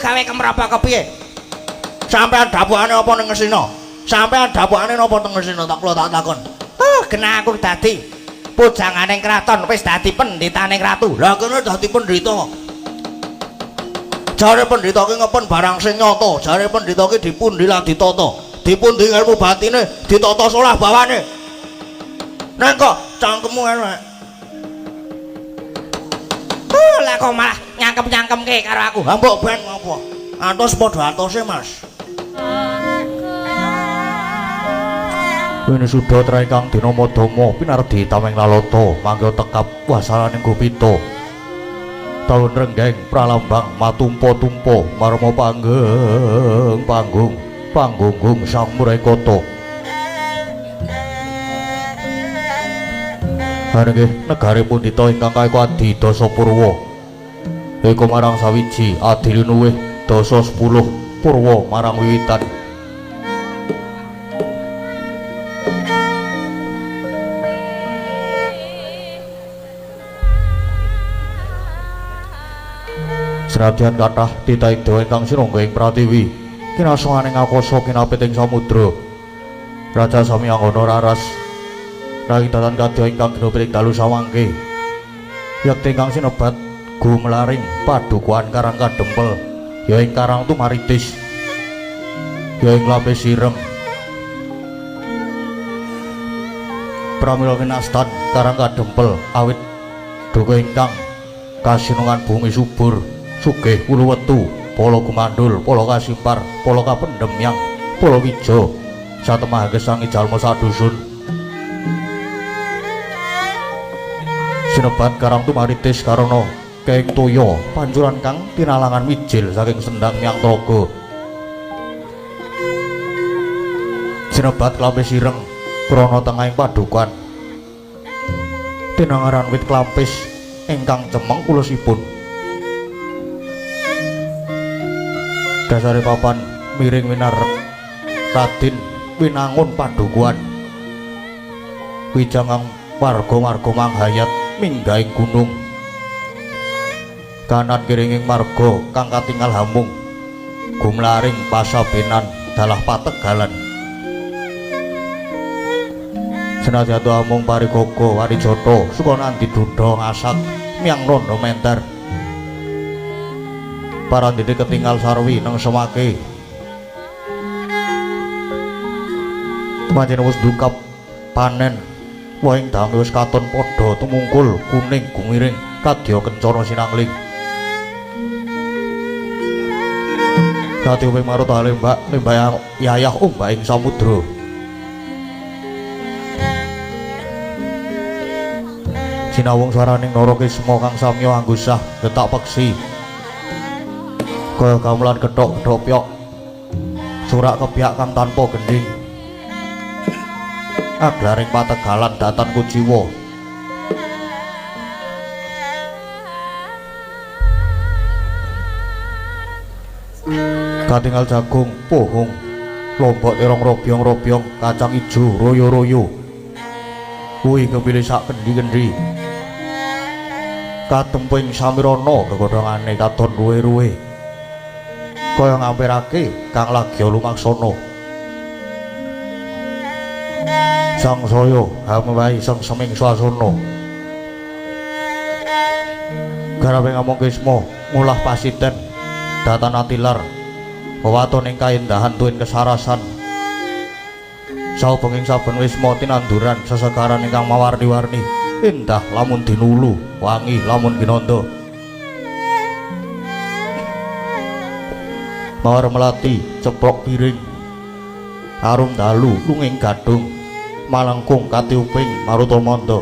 gawe kemrapa kepiye? Sampeyan dapukane apa ning Ngastina? Sampeyan dapukane napa teng Ngastina tak kula tak takon. Oh, genah aku dadi pujanganing kraton wis dadi pendhitaning ratu. Lah kene dadi pendhita. Jare pendhita ki ngepen barang sing nyata, jare pendhita ki dipundi lan ditata. Dipundi ilmu batine, ditata solah bawane. Neng kok cangkemmu elek. Oh, lah kok malah nyangkem-nyangkemke karo aku. Ha mbok ben ngopo? Atos padha atose, Mas. Wene suda trae kang dina madama pinardi tameng lalata mangga tekap wasaraning gupita. Taun renggeng pralambang matumpa-tumpa marma panggeng panggung panggunggung sang murekata. Nggih negari pundita ingkang kaeka adi dasa purwa. Eka marang sawiji adi linuwih dasa 10 purwa marang wiwitan. Senadyan kathah titahing dewa ingkang sinungga ing pratiwi, kinasunganing akasa kinapit ing samudra. Raja sami anggana raras nanging datan kadya ingkang ginopit ing dalu samangke. Yekti ingkang sinebat gumlaring padukuhan Karang Kadempel, ya ing Karang Tumaritis, ya ing Lambe Sireng. Pramila kinastan Karang Kadempel awit duka ingkang kasinungan bumi subur, sugih wulu wetu, pala gumandul, pala kasimpar, pala kapendhem yang pala wija, satemah gesangi jalma sadusun. Sinebat Karang Tumaritis karana keing toya pancuran kang tinalangan wijil saking sendang Myang Tlaga. Sinebat Klampis Ireng krana tengahing padukan tinangaran wit klampis ingkang cemeng ulesipun. Dasare papan miring winar Radin Winangun padukuhan wijangang warga-warga manghayat minggahing gunung kanan kiringing marga kang katingal hamung gumlaring pasabenan dalah pategalan. Senadyan amung parigaga warijata sukanandi duda ngasak miyang rondo menter parandene ketingal sarwi nang semake. Pancen wis dukap panen wohing dange wis katon padha tumungkul kuning gumiring kadya kencana sinangling. Kadya marut lembak lembah yayah ombak ing samudra. Sinawung swaraning Narakisma kang samya anggusah getak peksi kaya gamelan gethok dopyok surak kebyak kang tanpa gendhing aglaring pategalan datan kuciwa. Katingal jagung pohong lombok terong robyong-robyong kacang ijo royo-royo kuwi kepilih sak kendi-kendi katemping samirana gegodhongane katon ruwe-ruwe kaya ngampirake kang lagya lumaksana. Sangsaya hamewahi sengseming swasana garawe ngamung kisma ngulah pasiten datan atilar wewaton ing kaendahan tuwin kesarasan. Saubenging saben wisma tinanduran sesegaran ingkang mawarni-warni endah lamun dinulu wangi lamun ginanda. Mawar melati ceplok piring arum dalu lunging gadung malengkung katiuping maruta manda.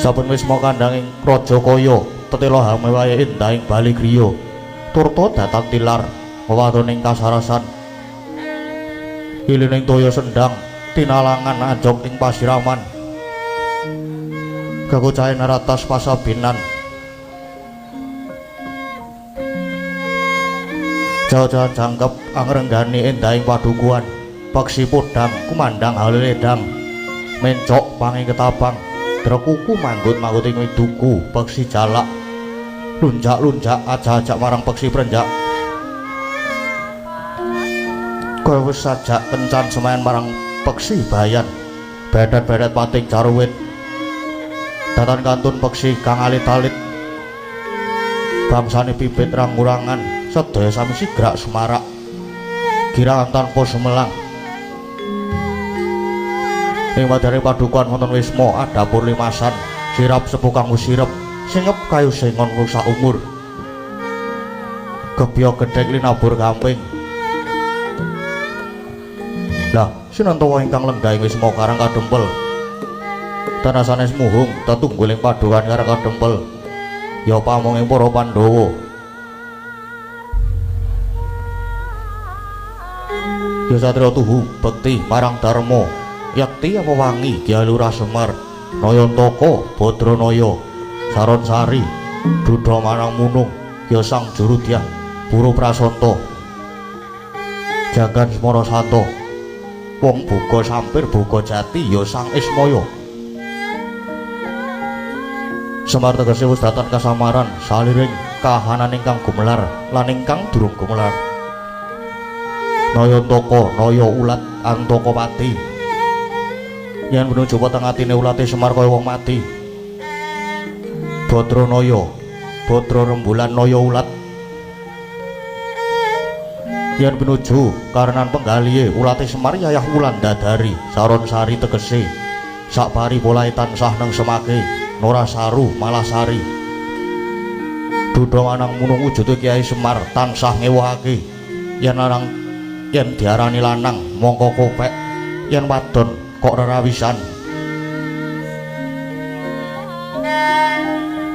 Saben wisma kandhanging raja kaya tetela hamewahe endahing bali griya turta datang tilar wewadoning kasarasan. Ilining toya sendang tinalangan anjog ing pasiraman kekocahe naratas pasabinan. Jauh-jauhan jangkep angrenggani endahing padukuhan peksi podang kumandang haliledang mencok panging ketabang. Drekuku manggut-manggut ing widuku peksi jalak lunjak-lunjak ajak-ajak marang peksi prenjak. Kaya wis sajak kencan semayan marang peksi bayan. Bedet-bedet pating jaruwit. Datan kantun peksi kang alit-alit. Bangsane pipit rangurangan sedaya sami sigrak sumarak. Girangan tanpa sumelang. Ing wadare padukuhan wonten wisma adapur limasan, sirap sepuh kang sirep, singep kayu sengon rusak umur. Gebya gedhek linabur gamping. Lah, sinantawa ingkang lenggah ing wisma Karang Kadempel. Tanah sanes muhung tetungguling padukuhan Karang Kadempel. Ya pamonging para Pandhawa. Ya satriya tuhu bekti marang dharma. Yakti apa wangi Kyai Lurah Semar, Nayantaka Badranaya, Saronsari, Duda Manang Munung, ya Sang Jurudyah, Pura Prasanta, Jagan Semara Santa, Wong Boga Sampir Boga Jati, ya Sang Ismaya. Semar tegese wis datan kasamaran saliring kahanan ingkang gumelar lan ingkang durung gumelar. Nayantaka naya ulat antaka pati. Yen menuju weteng atine ulate Semar kaya wong mati. Badranaya, Badra rembulan naya ulat. Yen pinuju karenan penggalihe ulate Semar yayah wulan dadari Saronsari tegese sak pari polahe tansah neng semake nora saru malah sari. Duda manang munung wujude Kyai Semar tansah ngewahake yen lanang yen diarani lanang mongko kopek yen wadon kok rerawisan.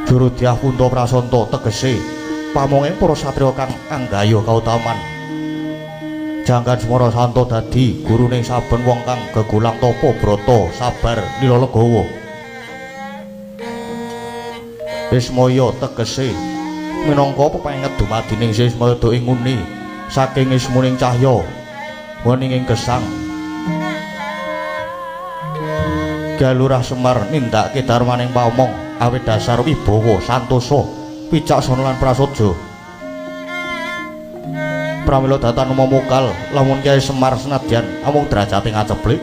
Jurudyah Punta Prasanta tegese pamonge para satriya kang anggaya kautaman. Janggan Semara Santa dadi gurune saben wong kang gegulang tapa brata sabar lila legawa. Ismaya tegese minangka pepenget dumadining Ismaya do ing nguni saking ismuning cahya wening ing gesang. Kyai Lurah Semar nindakake darmaning pamong awit dasar wibawa santosa wicaksana lan prasaja. Pramila datan umamukal lamun Kyai Semar senadyan amung derajate ngaceplik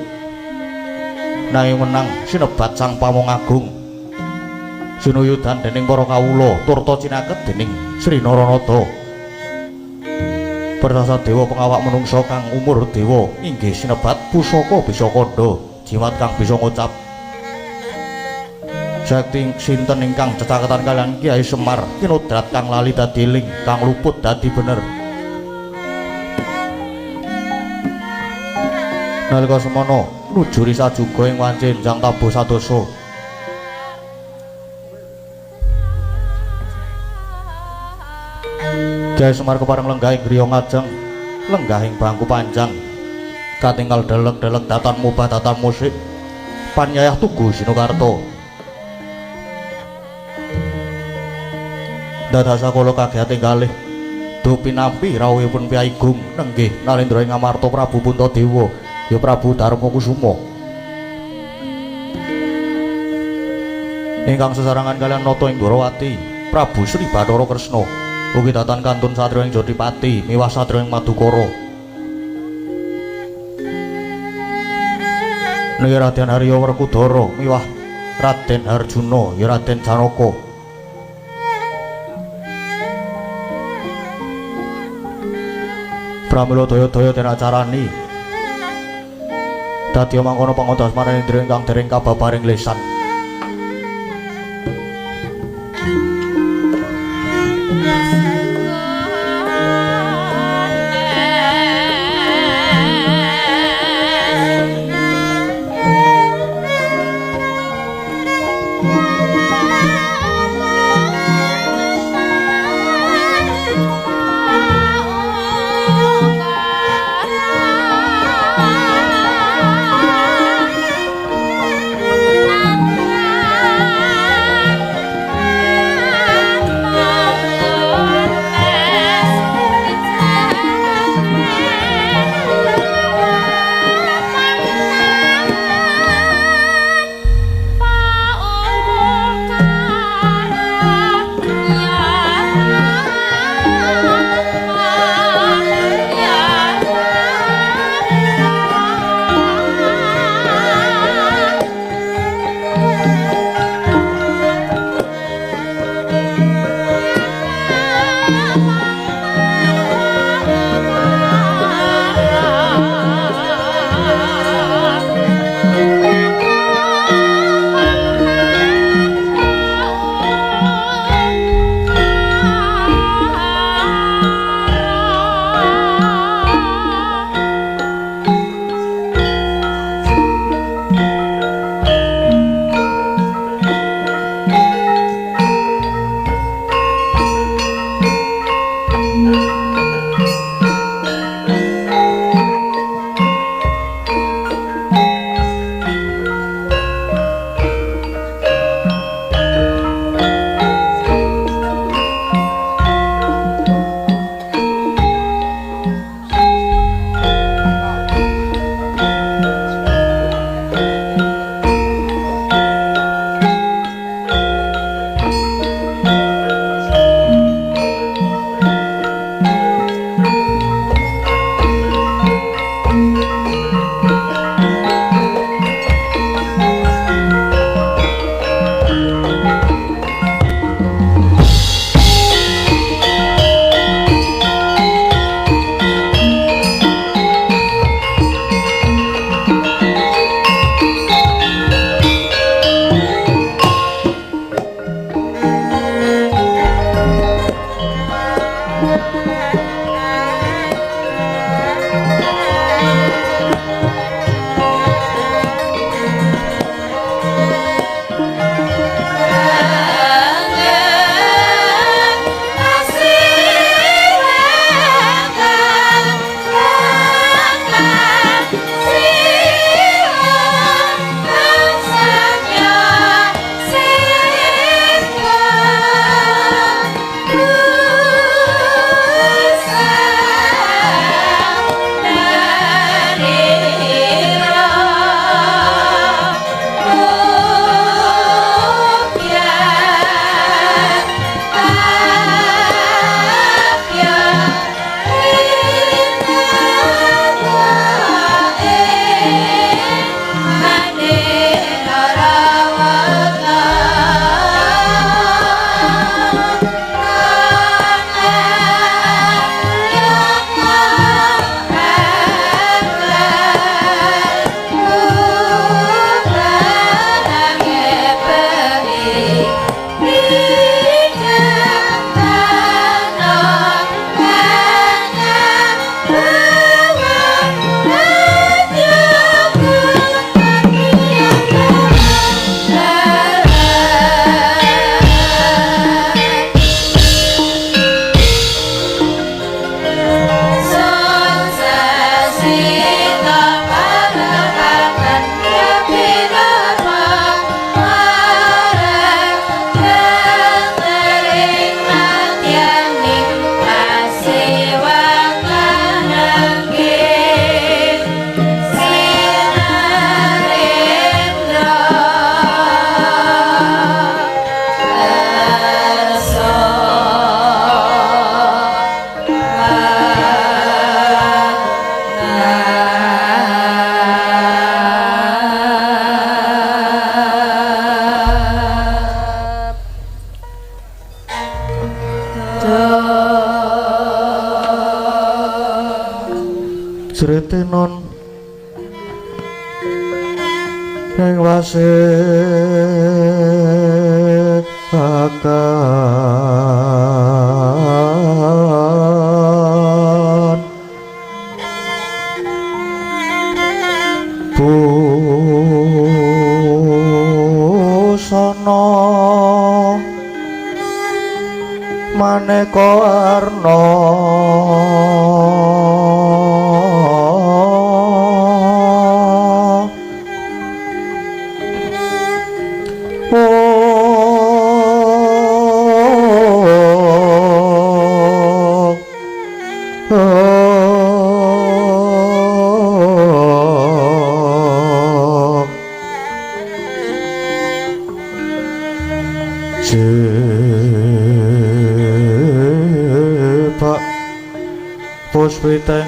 nanging menang sinebat Sang Pamong Agung sinuyudan dening para kawula turta cinaket dening Sri Naranada. Prasasa dewa pengawak menungsa kang umur dewa inggih sinebat pusaka bisa kandha jimat kang bisa ngucap. Sakti sinten ingkang cecaketan kalian Kyai Semar kinodrat kang lali dadi eling kang luput dadi bener. Nalika semana nujuri sajuga ing wanci enjang tabuh sadosa. Kyai Semar kepareng lenggah ing griya ngajeng, lenggah ing bangku panjang. Katinggal delek-delek datan mubah datan musik panyayah tugu Sinukarta. Dadah sakala kagiyating kalih do pinampi rawuhipun Kyai Gung nenggih Nalendra ing Amarta Prabu Puntadewa ya Prabu Darma Kusuma ingkang sesarangan kalian nata ing Dwarawati Prabu Sri Bathara Kresna ugi datan kantun satriya ing Jotipati miwah satriya ing Madukara. Niki Raden Arya Werkudara miwah Raden Arjuna ya Raden Janaka. Pramila daya-daya den acarani dadi mangkono pangodas marendra ingkang dereng kababaring lesan. Oh. Sritenon ing wasih akan busana maneka warna Pak Puspiteng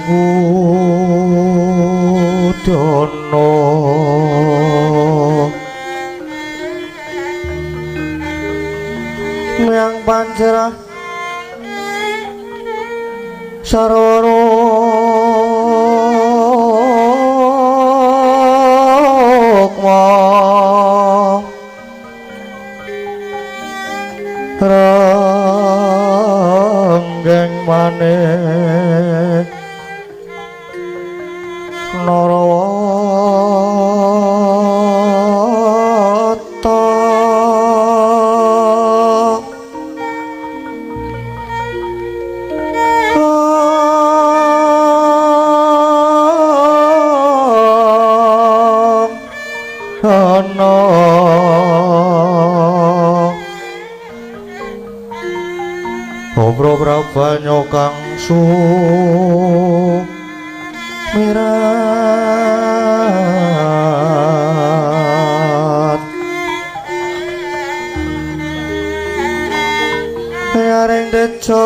Udana. Miang pancerah sarwana rukma ranggeng manik Narawata. Ana Obro prabanyo kang sumirat yaring deca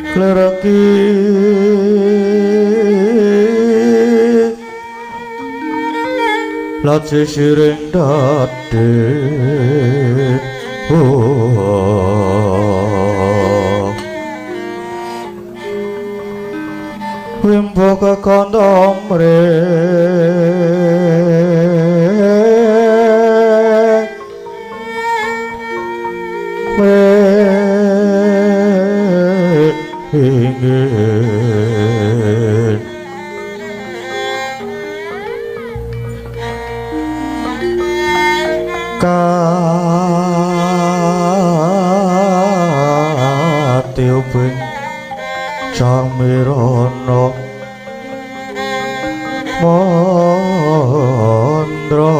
klereki laci siring dadi wimbo kekandha mre ingin katiuping samirana mandra.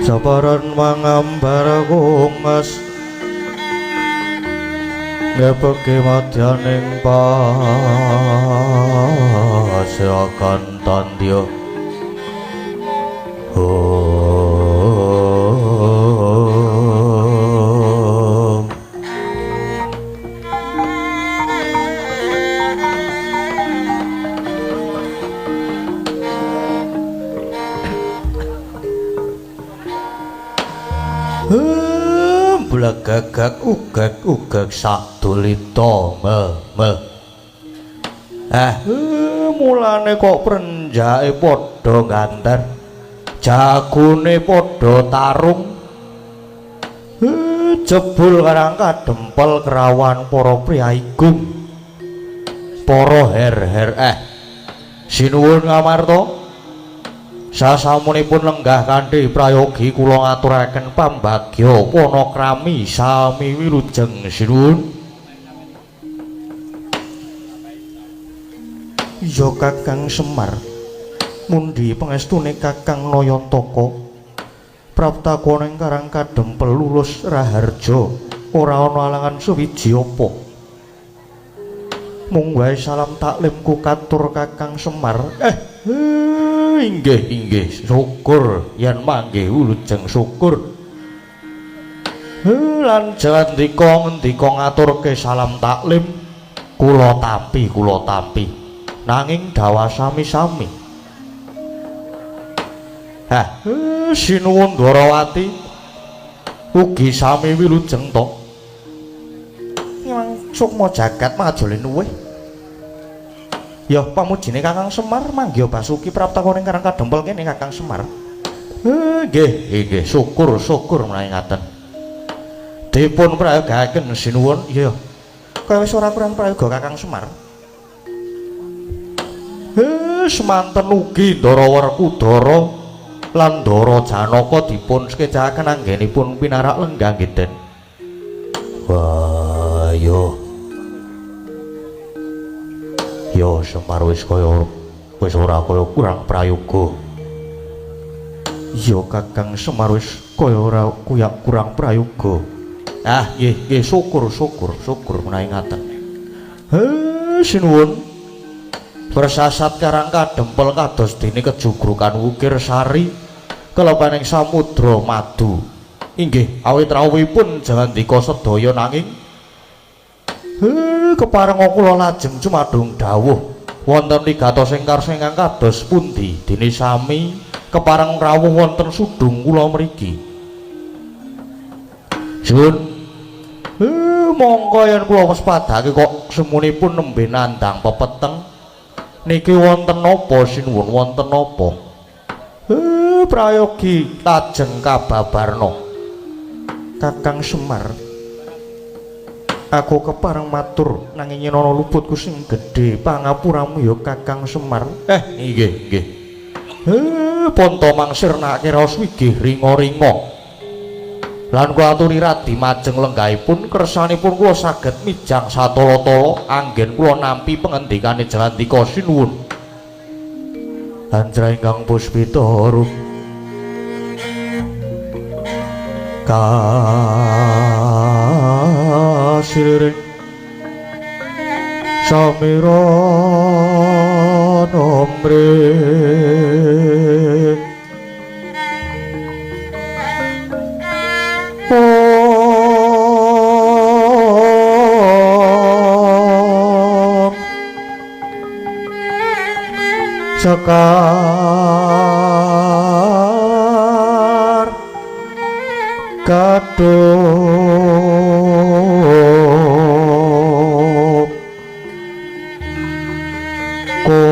Sabaran mangambar kungas ngepeke madyaning pasyakan tandya. Blegegeg ugeg ugeg sadulita me me. Mulane kok prenjake padha ganter, jagone padha tarung. Jebul karang kadempel kerawan para priyagung, para her-her. Sinuwun Ngamarta. Sasampunipun lenggah kanthi prayogi kula ngaturaken pambagya panakrami sami wilujeng sinuwun. Ya Kakang Semar, mundi pangestune Kakang Nayantaka praptakon ing Karang Kadempel lulus raharja, ora ana alangan suwiji apa. Mung wae salam taklimku katur Kakang Semar. Inggih inggih, syukur yen manggih wilujeng syukur. Lan jandika ngendika ngaturke salam taklim kula tampi, kula tampi. Nanging dawa sami-sami. Sinuwun Dwarawati ugi sami wilujeng to. Nyang sukma jagat majole luwih. Ya pamujine Kakang Semar manggiha Basuki praptakon ing Karang Kadempel kene Kakang Semar. Nggih, nggih, syukur syukur menawi ngaten. Dipun prayogaaken sinuwun. Iya. Kaya wis ora kurang prayoga Kakang Semar. Semanten ugi Ndara Werkudara lan Ndara Janaka dipun sekecaken anggenipun pinarak lenggah nggih Den. Wah, yo. Yo Semar wis kaya wis ora kaya kurang prayoga. Yo Kakang Semar wis kaya ora kuyak kurang prayoga. Nggih nggih, syukur syukur syukur menawi ngaten. Sinuwun. Bersasat karang kadempel kados dene kejugrukan wukir sari kelepaning samudra madu. Inggih, awit rawuhipun jangandika sedaya nanging keparenga kula lajeng cumadung dawuh wonten ligatos ing karsa ingkang kados pundi dene sami kepareng rawuh wonten sudung kula mriki. Jun, mongko yen kula waspadake kok semunipun nembe nandhang pepeteng niki wonten napa sinuwun wonten napa? Prayogi lajeng kababarna. Kakang Semar, aku kepareng matur nanging yen ana luputku sing gedhe pangapuramu ya Kakang Semar. Nggih, nggih. Ponto mangsirnake raos wigih ringa-ringa. Lan kula aturi radi majeng lenggahipun kersanipun kula saged mijang satala-tala anggen kula nampi pengendikane Jagandika sinuwun. Anjra ingkang puspita rup kasiring samira nomre om sekar kadung ko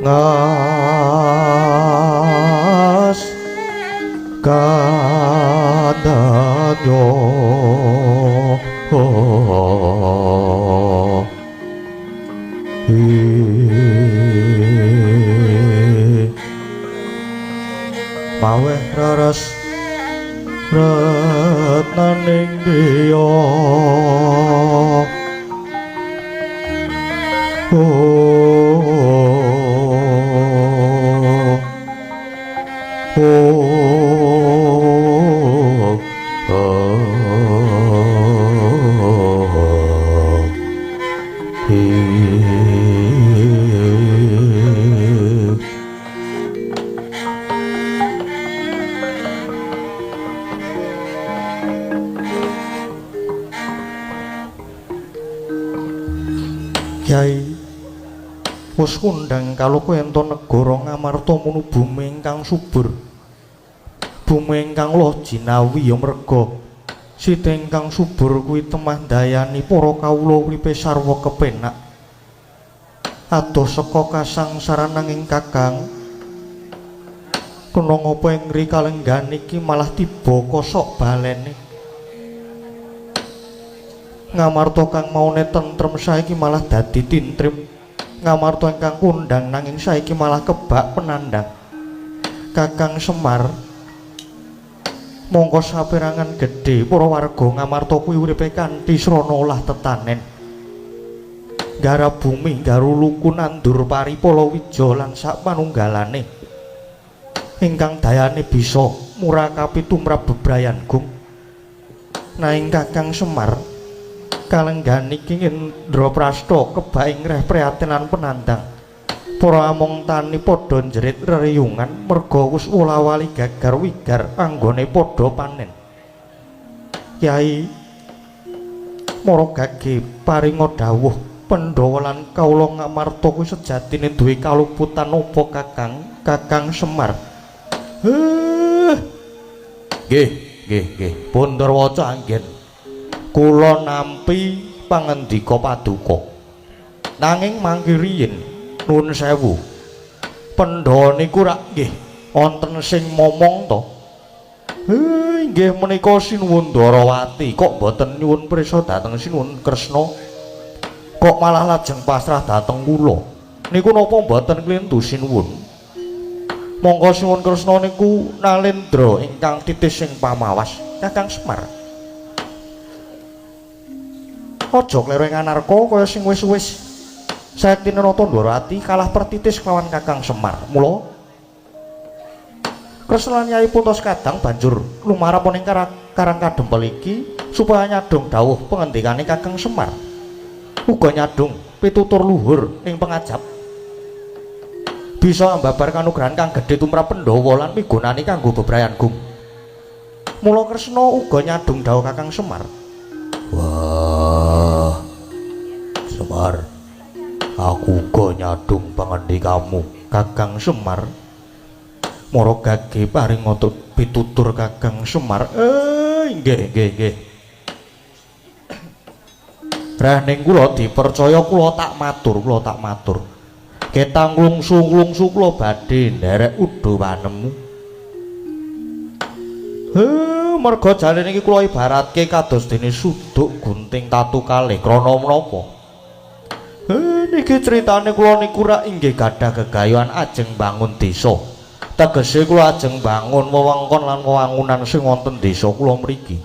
ngas kadanyo maweh raras retnaning diya oh oh oh Kyai wis kondhang kaloka ento negara Ngamarta munu bumi ingkang subur, bumi ingkang loh jinawi ya merga sita ingkang subur kuwi temah ndayani para kawula uripe sarwa kepenak. Adoh saka kasangsaran nanging Kakang kena ngapa ing ngri kalenggahan iki malah tiba kosok balene. Ngamarta kang maune tentrem saiki malah dadi tintrim. Ngamarta ingkang kondhang nanging saiki malah kebak penandang. Kakang Semar, mongko saperangan gedhe para warga Ngamarta kuwi uripe kanthi srana olah tetanen. Garap bumi, garuluku nandur pari palawija lan sak panunggalane ingkang dayane bisa murakapi tumrap bebrayan gung. Nanging Kakang Semar, kalenggahan iki Indraprasta kebak ing reh prihatin lan penandang. Para among tani padha njerit reriyungan merga wis wola-wali gagar wigar anggone padha panen. Kyai mara gage paringa dawuh Pandhawa lan kawula Ngamarta kuwi sejatine duwe kaluputan apa Kakang? Kakang Semar. Nggih, nggih, nggih. Pundarwaca anggen kula nampi pangendika paduka. Nanging mangke riyin nuwun sewu. Pandhawa niku rak nggih wonten sing momong to. Inggih menika Sinuwun Dwarawati kok mboten nyuwun prisa dhateng Sinuwun Kresna. Kok malah lajeng pasrah dhateng kula. Niku napa mboten klentu sinuwun? Monggo Sinuwun Kresna niku nalendra ingkang titis sing pamawas Kakang Semar. Aja kleru ing anarka kaya sing wis-wis. Sayektine Nata Ndorowati kalah pertitis kelawan Kakang Semar. Mula Kresna lan Yai Puntos kadang banjur lumarap ning Karang Kadempel iki supaya nyadong dawuh pengendikane Kakang Semar. Uga nyadong pitutur luhur ing pengajap. Bisa ambabar kanugrahan kang gedhe tumrap Pandhawa lan migunani kanggo bebrayan gung. Mula Kresna uga nyadong dawuh Kakang Semar. Wah. Semar, aku uga nyadong pangendikamu Kakang Semar. Mara gage paring pitutur Kakang Semar. Nggih nggih nggih. Rehning kula dipercaya kula tak matur, kula tak matur. Ketang klungsu-klungsu kula badhe nderek udo panemu. Merga jane niki kula ibaratke kados dene suduk gunting tatu kalih krana menapa? Niki critane kula niku rak inggih gadah gegayuhan ajeng bangun desa. Tegese kula ajeng bangun wewengkon lan wewangunan sing wonten desa kula mriki.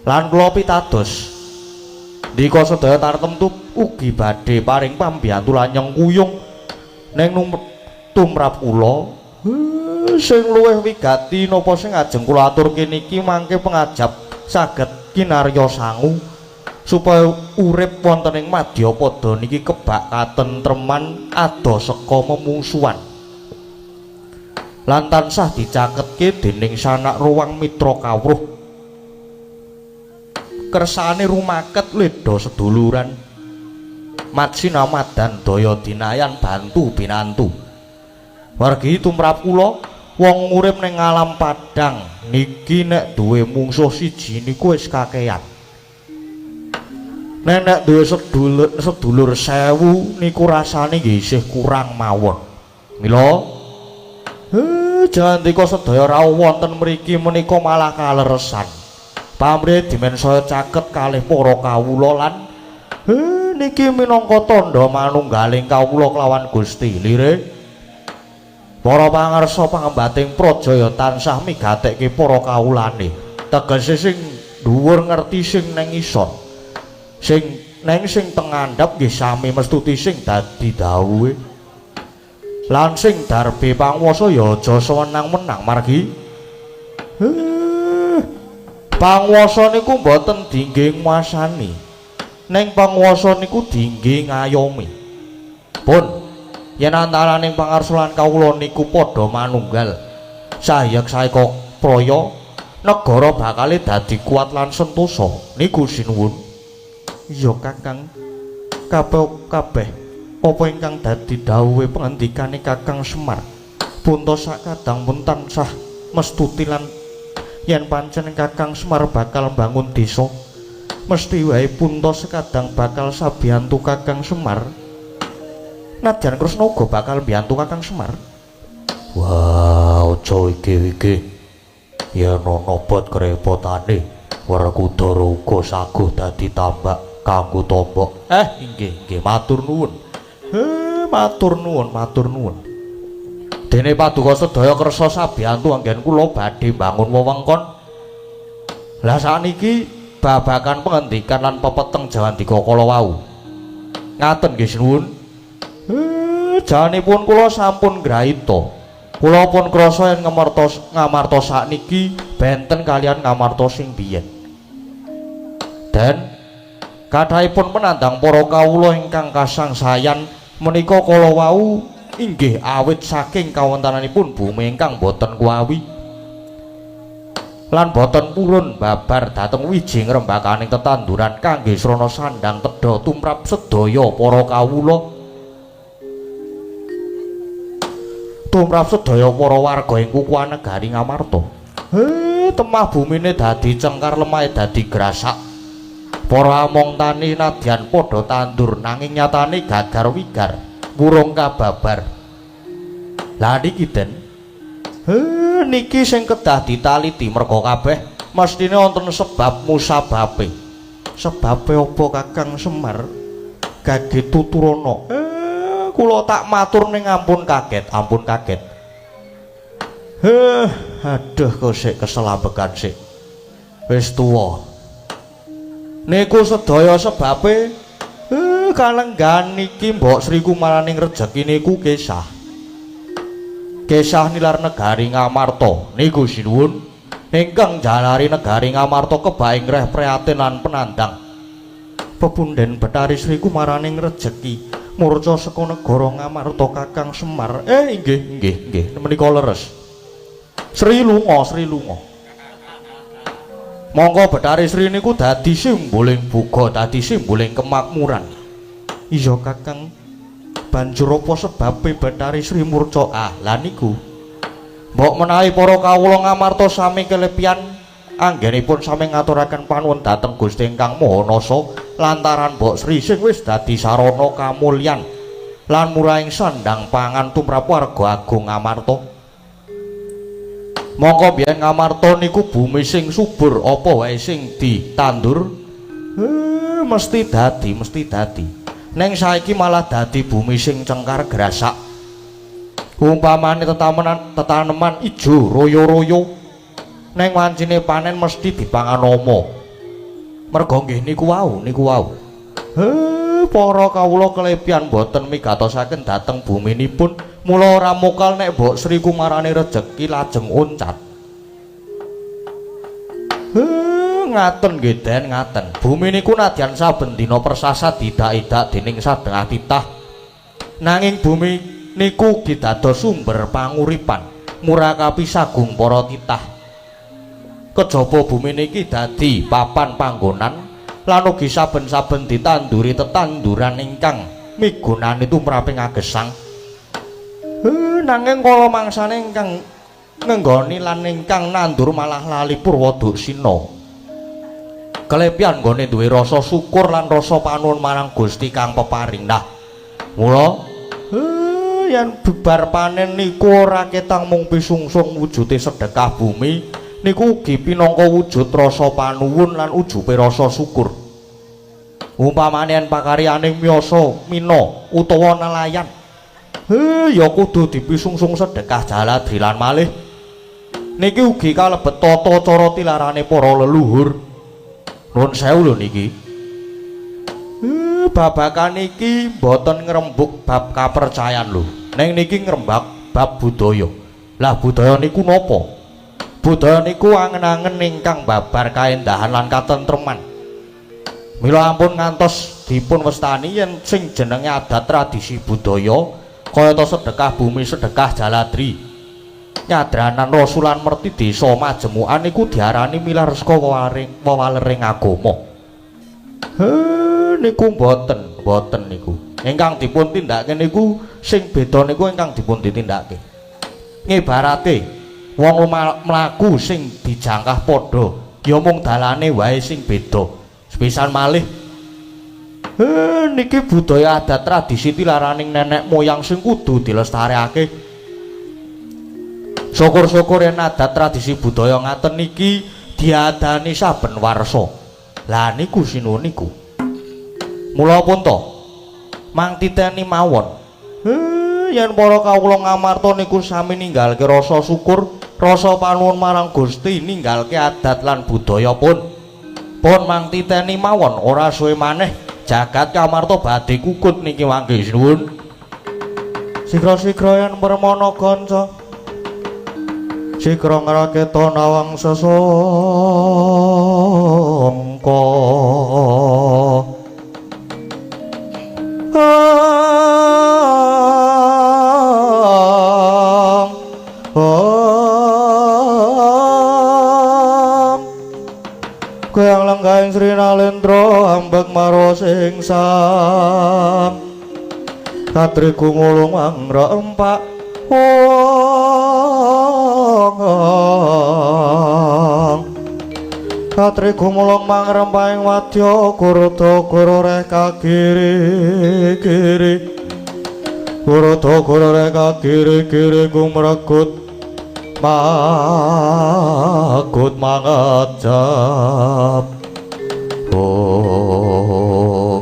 Lan kula pitados ndika sedaya tartemtu ugi badhe paring pambiyantu lan nyengkuyung ning tumrap kula. Sing luwih wigati napa sing ajeng kula aturke niki mangke pengajap saged kinarya sangu supaya urip wonten ing madyapada niki kebak katentreman adoh seka memungsuhan lan tansah dicaketke dening sanak ruwang mitra kawruh kersane rumaket ledha seduluran matsina madan daya dinayan bantu binantu. Wargi tumrap kula wong urip ning alam padang niki nek duwe mungsuh siji niku wis kakean. Nek nek duwe sedulur sedulur 1000 niku rasane nggih isih kurang mawon. Mila jandika sedaya rawuh wonten mriki menika malah kaleresan. Pamrih dimen saya caket kalih para kawula lan niki minangka tandha manunggaling kawula kelawan Gusti. Lire para pangarsa pangembating praja ya tansah migatekke para kawulane. Tegese sing dhuwur ngerti sing neng isor. Sing neng sing teng ngandhap nggih sami mestuti sing dadi dawuhe. Lan sing darbe panguwasa ya aja sewenang-wenang margi panguwasa niku mboten dingge nguasani. Ning panguwasa niku dingge ngayomi. Pun yen antaraning pangarsa lan kawula niku padha manunggal sahyek saeka praya negara bakale dadi kuat lan sentosa. Niku sinuwun. Iya Kakang, kabeh kabeh apa ingkang dadi dawuhe pengendikane Kakang Semar punta sakadang pun tansah mestuti lan yen pancen Kakang Semar bakal mbangun desa mesti wae punta sekadang bakal sabiyantu Kakang Semar. Nadyan Kresna uga bakal mbiyantu Kakang Semar. Wah, aja iki-iki. Yen ana bot kerepotane, Werkudara uga saguh dadi tambak kanggo tombok. Inggih, inggih, matur nuwun. Matur nuwun, matur nuwun. Dene paduka sedaya kersa sabiyantu anggen kula badhe mbangun wewengkon. Lah sakniki babagan pengendikan lan pepeteng Jawandika kala wau. Ngaten nggih sinuwun. Janipun kula sampun ngraita. Kula pun krasa yen ngemertos Ngamarta sakniki benten kalian Ngamarta sing biyen. Den kathahipun penandang para kawula ingkang kasangsayan menika kala wau inggih awit saking kawontenanipun bumi ingkang boten kuawi lan boten purun babar dhateng wiji ngrembakaning tetanduran kangge srana sandang tedha tumrap sedaya para kawula tumrap sedaya para warga ing kukuhan negari Ngamarta. Temah bumine dadi cengkar, lemahe dadi grasak. Para among tani nadyan padha tandur nanging nyatane gagar wigar, wurung kababar. Lah niki Den. Niki sing kedah ditaliti merga kabeh mestine wonten sebab musababe. Sebabe apa Kakang Semar? Gage tuturana. Kula tak matur ning ampun kaget, ampun kaget. Aduh kok sik keselambekan sik. Wis tuwa. Niku sedaya sebabe kalenggan niki Mbok Sri Kumaraning rejeki niku kesah. Kesah nilar negari Ngamarta. Niku sinuwun. Ingkang jalari negari Ngamarta kebaing reh prihatin lan penandang. Pepunden Bathari Sri kumaraning rejeki murca saka negara Ngamarta Kakang Semar. Inggih inggih inggih menika leres. Sri lunga, Sri lunga. Monggo Bathari Sri niku dadi simboling buga, dadi simboling kemakmuran. Iya Kakang, banjur apa sebabe Bathari Sri murca? Ah, lah niku. Mbok menawi para kawula Ngamarta sami kelepian anggenipun sami ngaturaken panuwun dhateng Gusti ingkang Maha Nasa lantaran Mbok Sri sing wis dadi sarana kamulyan lan murahing sandang pangan tumrap warga agung Ngamarta. Mongko biyen Ngamarta niku bumi sing subur, apa wae sing ditandur mesti dadi, mesti dadi. Ning saiki malah dadi bumi sing cengkar grasak. Umpamane tetaneman ijo royo-royo, neng wancine panen mesti dipangan ama. Merga nggih niku wau, niku wau. Para kawula kelepian boten migatosaken dhateng buminipun, mula ora mokal nek Mbok Sri kumarani rejeki lajeng oncat. Ngaten nggih Den, ngaten. Bumi niku nadyan saben dina persasat didak-idak dening sadengah titah. Nanging bumi niku ugi dados sumber panguripan murakapi sagung para titah. Kejaba bumi niki dadi papan panggonan lan ugi saben-saben ditanduri tetanduran ingkang migunani tumraping agesang. Nanging kala mangsane ingkang ngenggoni lan ingkang nandur malah lali purwa duksina. Kelepian nggone duwe rasa syukur lan rasa panuwun marang Gusti kang peparing. Nah, mula yen bubar panen niku ora ketang mung pisungsung wujude sedekah bumi niku ugi pinangka wujud rasa panuwun lan ujupe rasa syukur. Umpamane yen pakaryane miyasa mina utawa nelayan, ya kudu dipisungsung sedekah jaladri lan malih. Niki ugi kalebet tata cara tilarane para leluhur. Nuwun sewu lho niki. Babakan iki mboten ngrembug bab kapercayan lho. Ning niki ngrembag bab budaya. Lah budaya niku napa? Budaya niku angen-angen ingkang babar kaendahan lan katentreman. Mila ampun ngantos dipun wastani yen sing jenenge adat tradisi budaya kayata sedekah bumi, sedekah jaladri, nyadranan rasulan merti desa majemukan niku diarani milar saka wewalering agama. Niku mboten, mboten niku. Ingkang dipun tindakake niku sing beda niku ingkang dipun ditindakake. Ngibarate wong mlaku sing dijangkah padha, ya mung dalane wae sing beda. Sepisan malih niki budaya adat tradisi tilaraning nenek moyang sing kudu dilestarekake. Syukur-syukur yen adat tradisi budaya ngaten niki diadani saben warsa. Lah niku sinuwun niku. Mula pun to mang titeni mawon. Yen para kawula Ngamarta niku sami ninggalke rasa syukur, rasa panuwun marang Gusti, ninggalke adat lan budaya pun. Pun mang titeni mawon ora suwe maneh jagat Ngamarta badhe kukut niki mangke sinuwun. Sigra-sigra yen permana kanca sigra ngraketa nawang sesangka. Goyang lenggahing Sri Nalendra ambek marwa singsam katri gumulung mangra empak wong katri gumulung mangrempahing wadya gurda gurureh kagiri kiri gurda gurureh kagiri kiri gumregut magut mangajab. Oh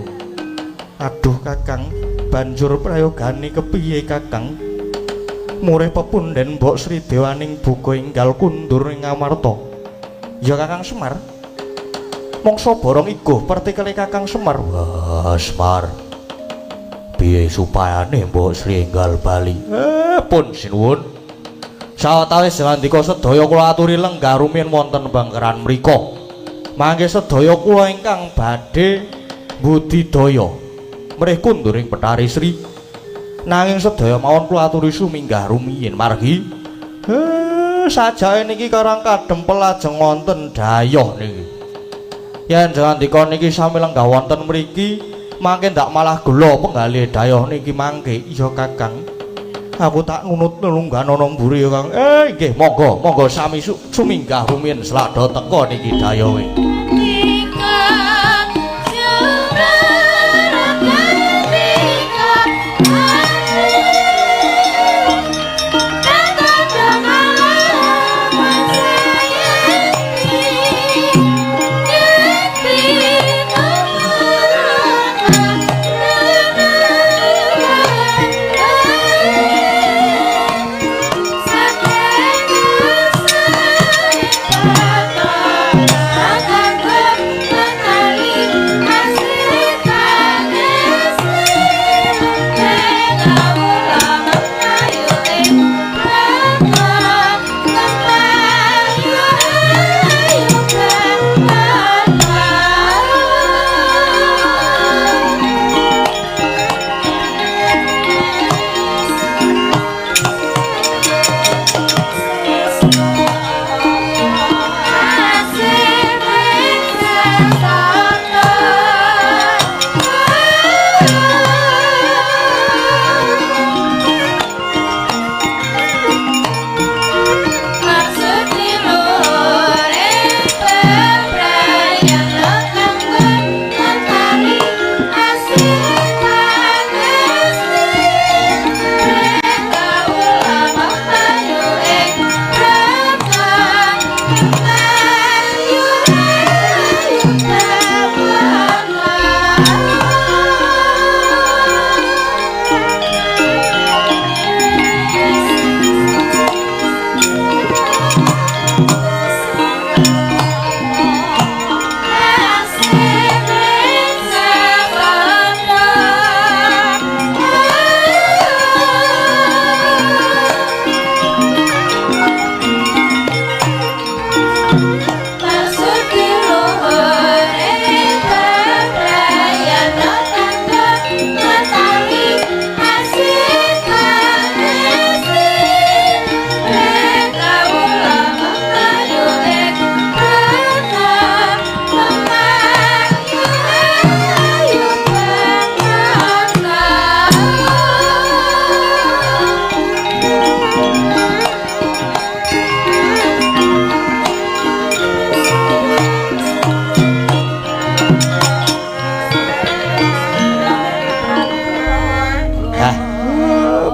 aduh Kakang, banjur prayogane kepiye Kakang? Murih pepunden Mbok Sri Dewaning buka enggal kundur ing Ngamarta. Ya Kakang Semar, mongso borong iguh pertikele Kakang Semar. Wah Semar, piye supayane Mbok Sri enggal bali? Pun sinuwun. Sawetawis ngandika sedaya kula aturi lenggah rumiyin wonten bangkeran mriku. Mangke sedaya kula ingkang badhe budidaya mrih kunduring Bethari Sri. Nanging sedaya mawon kula aturi suminggah rumiyin margi sajake niki karang kadempel lajeng wonten dayoh niki. Yen ngandika niki sami lenggah wonten mriki mangke ndak malah gela penggalih dayoh niki mangke. Iya Kakang. Aku tak nunut lungganana mburi ya Kang. Nggih monggo, monggo sami suminggah rumiyin slada teka niki dayohe.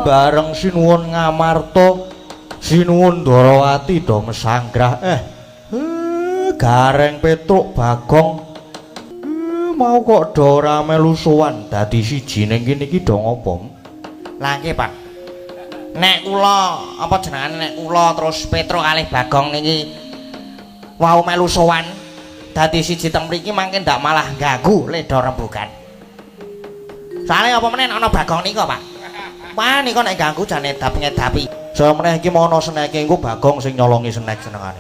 Bareng sinuwun Ngamarta, sinuwun Ndorowati do mesanggrah. Gareng Petruk Bagong mau kok do ora melu sowan dadi siji ning kene iki do ngopo? Lah nggih, Pak. Nek kula apa jenengane nek kula terus Petruk kalih Bagong niki wau melu sowan dadi siji teng mriki mangke ndak malah ganggu ledo rembugan. Soale apa meneh ana Bagong nika, Pak? Wah nika nek ganggu jane edap ngedapi. Saya meneh iki mau ana seneke engko Bagong sing nyolongi senek senengane.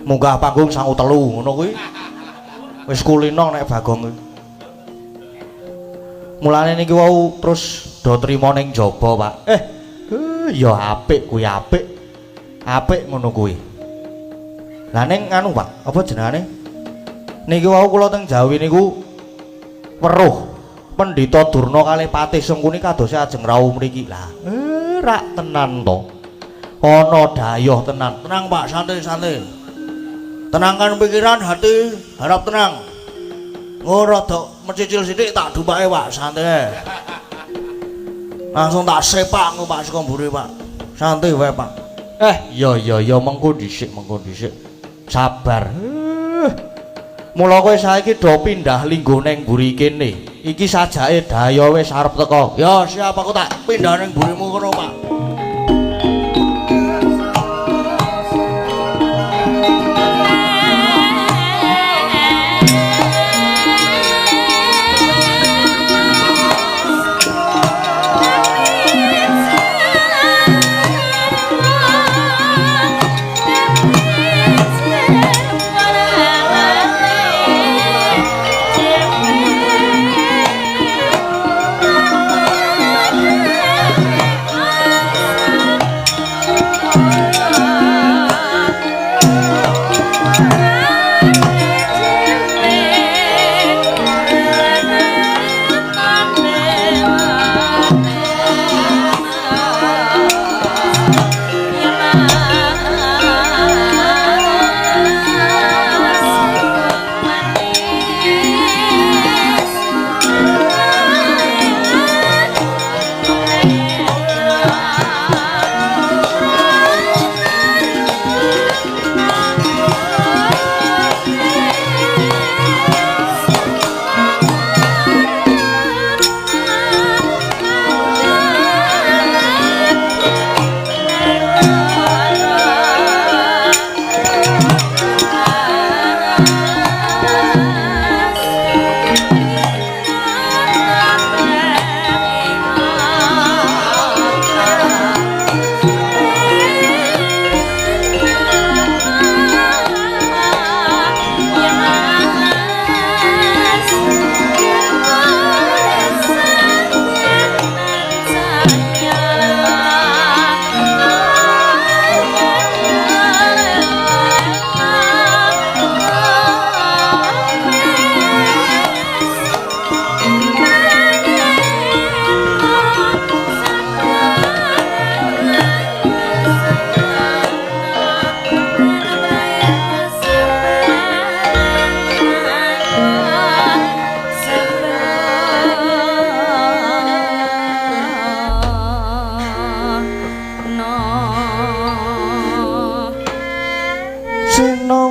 Munggah panggung sangu telu ngono kuwi. Wis kulino nek Bagong kuwi. Mulane niki wau terus do trima ning jaba, Pak. Ya apik kuwi apik. Apik ngono kuwi. Lah ning anu, Pak, apa jenengane? Niki wau kula teng Jawi niku weruh Pendhita Durna kalih Patih Sengkuni kadose ajeng rawuh mriki. Lah, rak tenan to. Ana dayoh tenan. Tenang, Pak, santai-santai. Tenangkan pikiran, hati, harap tenang. Engko rada mencicil sithik tak dumpake, Pak, santai. Langsung tak sepak engko Pak saka mburi, Pak. Santai wae, Pak. Ya ya ya mengko dhisik, mengko dhisik. Sabar. Mula kowe saiki do pindah linggo ning mburi kene. Iki sajake dayo wis arep teko. Ya siap, aku tak pindah ning mburimu kono, Pak.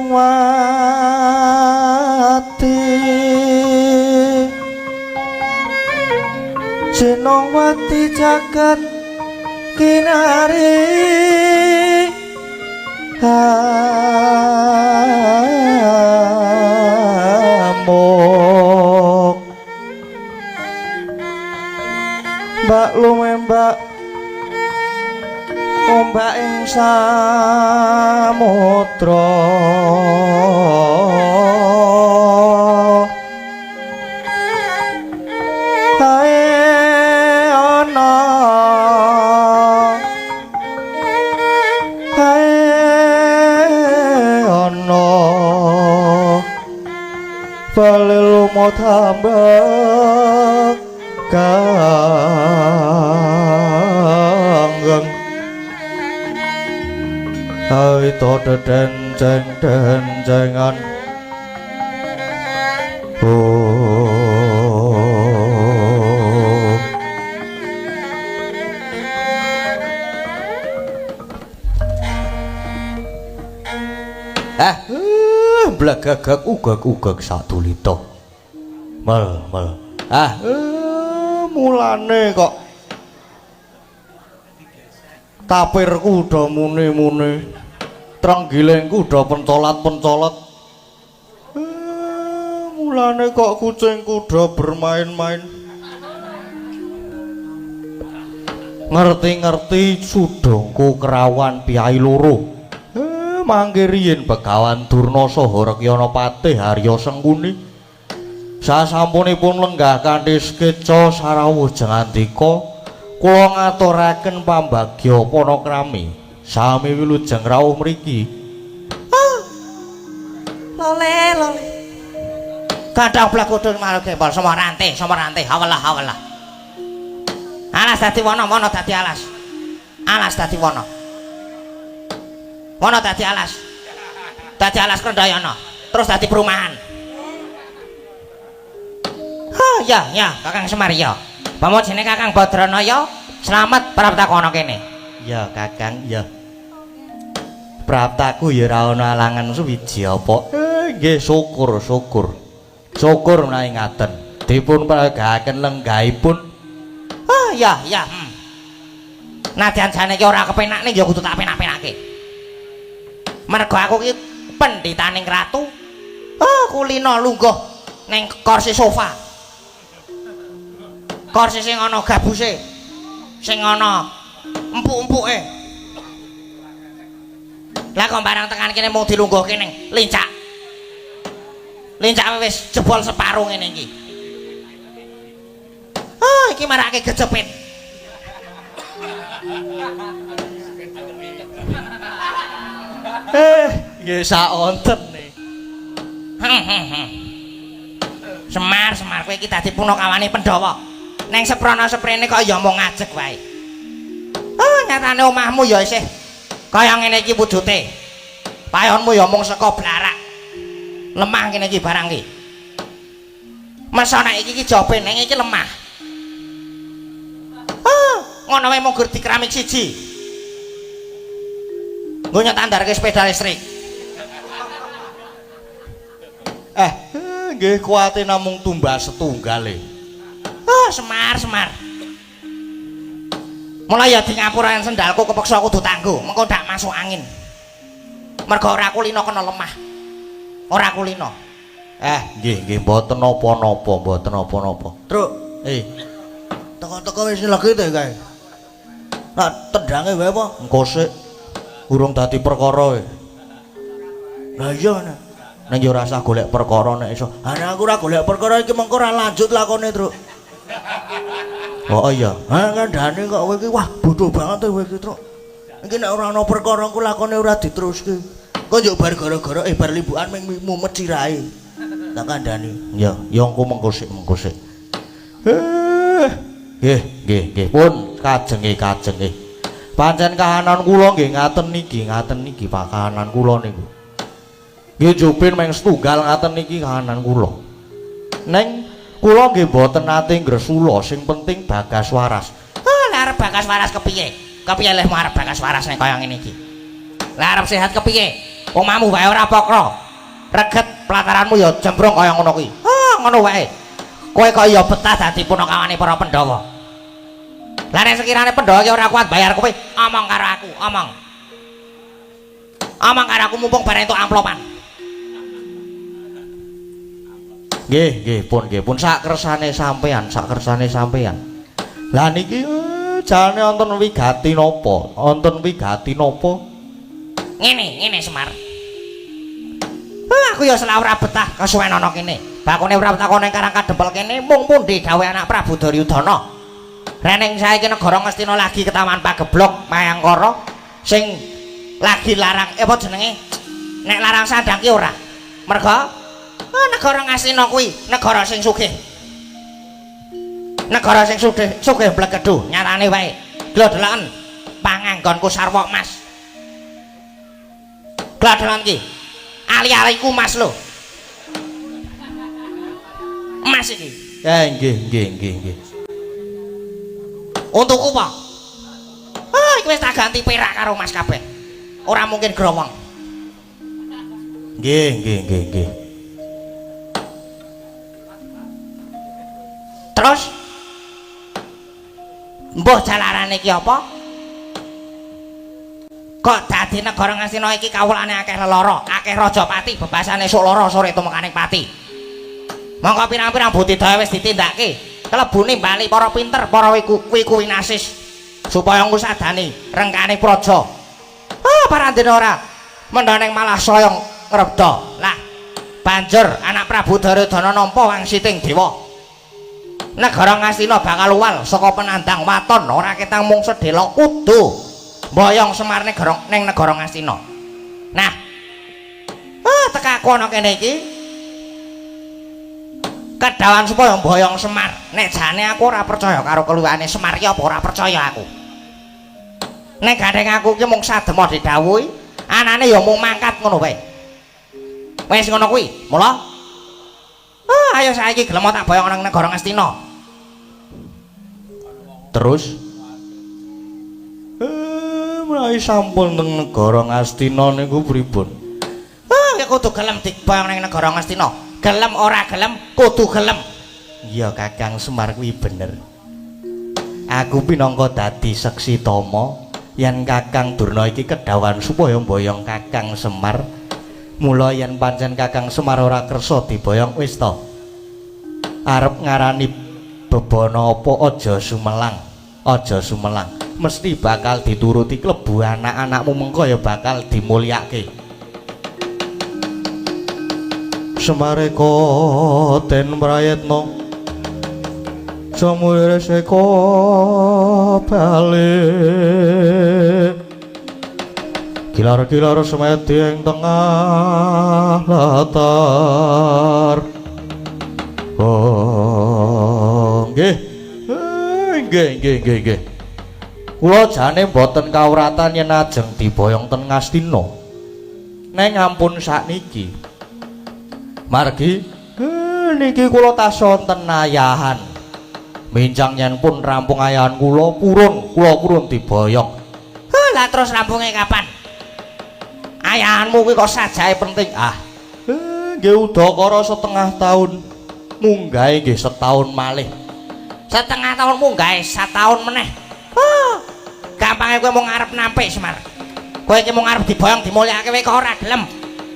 Jenongwati, Jenongwati jagat kinari amok. Mbak lumembak ombak ing samudra, kae ana, kae ana bali lumut ambek kanggeng awito dedenceng dencengan. Oh, eh, blagagak ugag-ugag sadulita. Mel mel. Ah, mulane kok tapirku do muni-muni, trenggilingku do pencolat-pencolat. Mulane kok kucingku do bermain-main. Ngerti-ngerti sudongku kerawan piyai loro. Mangke riyin Begawan Durna saha Rekyana Patih Harya Sengkuni. Sasampunipun lenggah kanthi skeca sarawuh jengandika, kula ngaturaken pambagya panakrami. Sami wilujeng rawuh mriki. Ah. Lole, lole. Gandhang blagudun marang gembol sama rante, hawelah hawelah. Alas dadi wana, wana dadi alas. Alas dadi wana. Wana dadi alas. Dadi alas Krendayana, terus dadi perumahan. Ha, ya, ya, Kakang Semar ya. Bamo jenenge Kakang Badranaya, slamet praptaku ana kene. Ya, Kakang, ya. Praptaku ya ora ana alangan suwiji apa. Nggih, syukur, syukur. Syukur menawi ngaten. Dipun peragaken lenggahipun. Ah, ya, ya. Nadyan jane iki ora kepenak ning ya kudu tak penak-penake. Mergo aku iki pendhitaning ratu. Ah, kulino lungguh ning kursi sofa. Kursi sing ana gabuse, sing ana empuk-empuke. Lah kok barang tekan kene mung dilungguhke ning lincak. Lincake wis jebol separo ngene iki. Ah, iki marake gejepit. Nggih saonten e. Semar, Semar kowe iki dadi punakawane Pandhawa. Neng seprana seprene kok ya mung ngajeg wae. Ah, nyatane omahmu ya isih kaya ngene iki wujute. Payonmu ya mung saka blarak. Lemah ngene iki barang iki. Masa nek iki iki jobe neng iki lemah. Ah, ngono wae mung gur dikeramik siji. Nggo nyetandarke sepeda listrik. Nggih kuwate namung tumbas setunggal e. Oh, Semar, Semar. Mulai ya di ngapura sendalku kepeksa kudu tanggo, mengko ndak masuk angin. Mergo ora kulino kena lemah. Ora kulino. Nggih, nggih mboten napa-napa, mboten napa-napa. Truk, teko-teko wis legi to kae. Nah, tendange wae apa? Engko sik urung dadi perkara e. Lah iya ngene. Ning yo ora usah golek perkara nek iso. Ha nek aku ora golek perkara iki mengko ora lanjut lakone, Truk. Oh iya. Ha kandhane kok kowe iki wah bodho banget kowe iki, Truk. Iki nek ora ana perkara engko lakone ora diteruske. Kok njuk bar gara-gara bar limbukan ming mumet sirahe. Tak kandhani. Ya, ya engko mengko sik, mengko sik. Nggih, nggih, nggih. Pun kajenge, kajenge. Pancen kahanan kula nggih ngaten niki Pak kahanan kula niku. Nggih jupin meng setunggal ngaten niki kahanan kula. Neng kula nggih mboten nate ngresula, sing penting bagas waras. Ah, lah arep bagas waras kepiye? Kepiye lehmu arep bagas waras nek kaya ngene iki? Lah arep sehat kepiye? Omahmu wae ora pokro. Reget pelataranmu ya jembrong kaya ngono kuwi. Ah, ngono wae. Kowe kok ya betah dadi punakawane para Pandhawa. Lah nek sekirane Pandhawa ki ora kuat bayar kowe, omong karo aku, omong. Omong karo aku mumpung bareng entuk amplopan. Nggih, nggih, pun nggih, pun sak kersane sampean, sak kersane sampean. Lah niki jane wonten wigati napa? Wonten wigati napa? Ngene, ngene Semar. Aku ya selak ora betah kesuwen ana kene. Bakone ora betah kono ing Karang Kadempel kene mung pundi dawuh anak Prabu Duryudana. Reneng saiki negara Ngastina lagi ketawan pageblok Mayangkara sing lagi larang apa jenenge? Nek larang sandang ki ora. Merga negara Ngastina kuwi negara sing sugih. Negara sing sugih, sugih blekedu nyatane wae. Glodhoken panganggonku sarwa emas. Glodhoken ki. Ali-aliku mas lho. Emas iki. Nggih, nggih, nggih, nggih. Untukku apa? Ah, iki wis tak ganti perak karo mas kabeh. Ora mungkin growong. Nggih, nggih, nggih, nggih. Terus mbuh jalarane iki apa? Kok dadi negara Ngastina iki kawulane akeh lelara, akeh rajapati, bebasane esuk lara sore tumekaning pati. Mongko pirang-pirang budidaya wis ditindakake, kelebune bali para pinter, para wiku winasis supaya ngusadani rengkane praja. Ah, parandene ora mendha malah saya ngrebda. Lah, banjur anak Prabu Duryudana nampa wangsiting dewa. Negara Ngastina bakal uwal saka penandang waton ora ketang mung sedhela kudu mboyong Semar negara ning negara Ngastina. Nah, tekaku ana kene iki kedawan supaya mboyong Semar. Nek jane aku ora percaya karo keluwihane Semar ki apa ora percaya aku. Nek gandeng aku ki mung sadema didhawuhi, anane ya mung mangkat ngono wae. Wis ngono kuwi, mula ayo saiki gelem tak boyong nang negara Ngastina. Terus menawi sampun teng negara Ngastina niku pripun? Ya kudu gelem diboyong nang negara Ngastina. Gelem ora gelem kudu gelem. Iya Kakang Semar kuwi bener. Aku pinangka dadi seksi tama yen Kakang Durna iki kedawan supaya mboyong Kakang Semar. Mula yen pancen Kakang Semar ora kersa diboyong wis to. Arep ngarani bebana apa aja sumelang, aja sumelang. Mesti bakal dituruti klebu anak-anakmu mengko ya bakal dimulyake. Semareka den prayitna samulya seka bali kilar-kilar semedi ing tengah latar. Oh nggih, nggih, nggih, nggih, nggih. Kula jane mboten kawratan yen ajeng diboyong ten Ngastina. Neng ampun sakniki. Margi niki kula tas wonten ayahan. Mincang yen pun rampung ayahan kula purun, kula purun diboyong. Lah terus rampunge kapan? Ayahanmu kuwi kok sajae penting. Ah, nggih udakara setengah tahun. Munggahe nggih setahun malih. Setengah tahun munggahe setahun meneh. Gampange kowe mung arep nampik Semar. Kowe iki mung arep diboyong dimulyakake kowe kok ora gelem.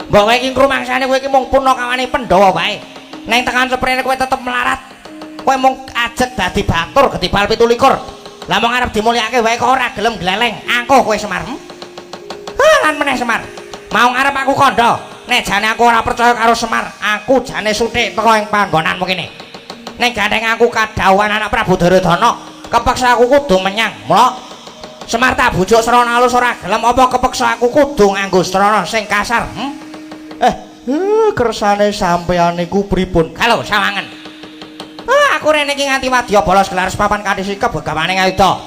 Mbok kowe iki ngrumangsane kowe iki mung punakawane Pandhawa wae. Neng tekan seprene kowe tetep melarat. Kowe mung ajeg dadi batur ketibal 27. Lah mung arep dimulyakake wae kok ora gelem gleleng. Angkuh kowe Semar. Lan meneh Semar. Mau ngarep aku kandha. Nek jane aku ora percaya karo Semar, aku jane suthik teko ing panggonanmu kene. Nek gandeng aku kadhawuhan anak Prabu Duryudana, kepeksa aku kudu menyang. Mula Semar tak bujuk srana alus ora gelem, apa kepeksa aku kudu nganggo srana sing kasar? Kersane sampeyan niku pripun? Halo, sawangen. Aku rene iki nganti wadya bolos gelar sepapan kanthi sikep begawane ngayuda.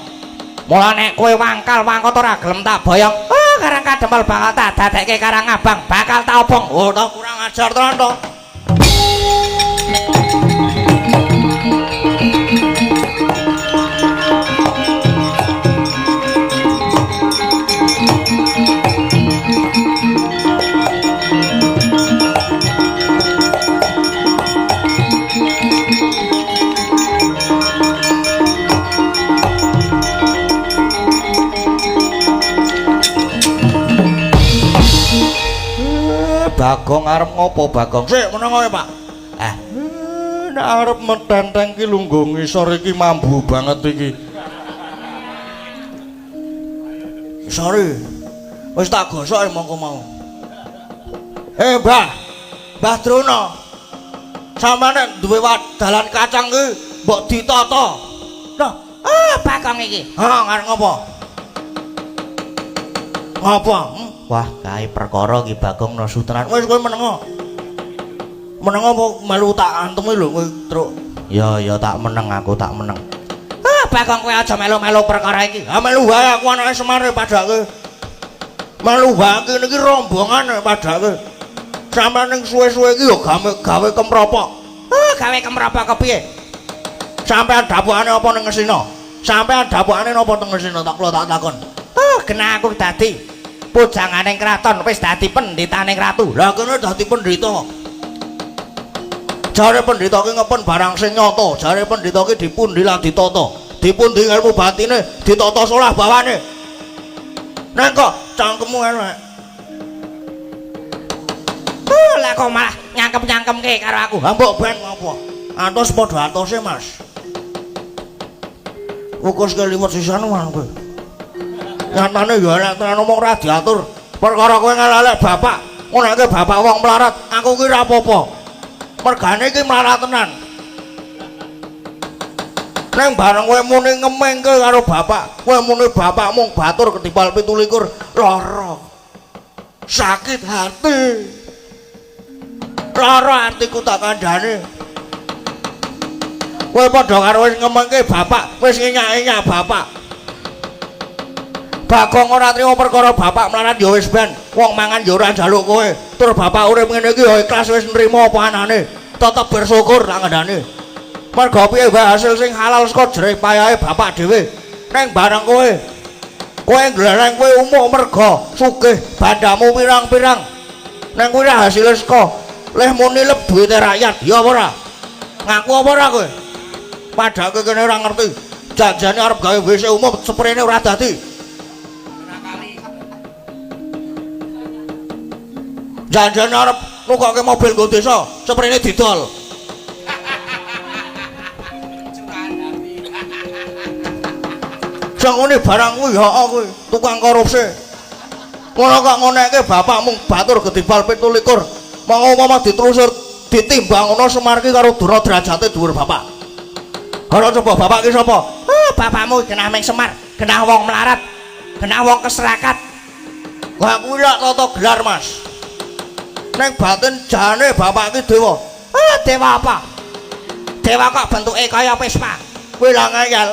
Mula nek kowe wangkal wangkot ora gelem tak boyong, Karang Kadempel bakal tak dadekke Karang Abang, bakal tak obong. Oh, tak kurang ajar tenan to. Bagong arep ngopo Bagong? Sik meneng ae, Pak. Ah, nek arep metenteng ki lungguh ngisor iki mambu banget iki. Sorry. Wis tak gosok mongko mau. Mbah. Mbah Drona. Sampeyan nek duwe dalan kacang ki mbok ditata. Loh, ah Bagong iki. Ha, ngarep ngopo? Ngopo? Wah, kae perkara ki Bagong nesu tenan. Wis kowe menengo. Menengo apa melu tak antemi lho kowe, Truk. Ya, ya tak meneng aku, tak meneng. Ah, Bagong kowe aja melu-melu perkara iki. Ha melu wae aku anake Semar padake. Melu wae kene iki rombongan padake. Sampeyan ning suwe-suwe iki ya gawe kemropok. Ah, gawe kemropok kepiye? Sampeyan dapukane apa ning Ngesina? Sampeyan dapukane napa teng Ngesina tak kula tak takon. Ah, genah aku dadi pujanganing kraton wis dadi pendhitaning ratu. Lah kene dadi pendhita. Jare pendhita ki ngepen barang sing nyata, jare pendhita ki dipundi lan ditata. Dipundi ilmu batine, ditata solah bawane. Neng kok cangkemmu elek. Lah kok malah nyangkem-nyangkemke karo aku. Ha mbok ben ngopo? Atos padha atose, Mas. Wukus keliwat sisan kowe. Nyatane ya elek tenan omong ora diatur. Perkara kowe ngelek bapak, ngonake bapak wong melarat, aku ki ora apa-apa. Mergane iki melarat tenan. Neng bareng kowe muni ngemengke karo bapak, kowe muni bapak mung batur ketibal 27 lara. Sakit hati. Lara atiku tak kandhane. Kowe padha karo wis ngemengke bapak, wis ngenyak-enyak bapak. Bagong ora trimo perkara bapak melarat ya wis ben, wong mangan ya ora njaluk kowe. Tur bapak urip ngene iki ya ikhlas wis nrimo apa anane. Tetep bersyukur tak kandhane. Mergo piye wae hasil sing halal saka jerih payahe bapak dhewe. Neng bareng kowe. Kowe nglereng kowe umuk mergo sugih bandamu pirang-pirang. Neng kuwi ra hasile saka lehmu nilep duwite rakyat, ya apa ora? Ngaku apa ora kowe? Padake kene ora ngerti. Janjane arep gawe WC umum seprene ora dadi. Janjane arep nukokke mobil nggo desa, seprene didol. Sing ngene barang kuwi ya kuwi, tukang korupsi. Ngono kok ngonekke bapak mung batur gedibal 27. Monggo umpama diterusur ditimbang ngono Semar ki karo Durna derajate dhuwur bapak. Ora coba bapak ki sapa? Ah, bapakmu genah ming Semar, genah wong melarat, genah wong keserakat. Lah kuwi lak tata gelar, Mas. Neng batin jane bapak ki dewa. Ah, dewa apa? Dewa kok bentuke kaya Vespa. Kowe lah ngeyel.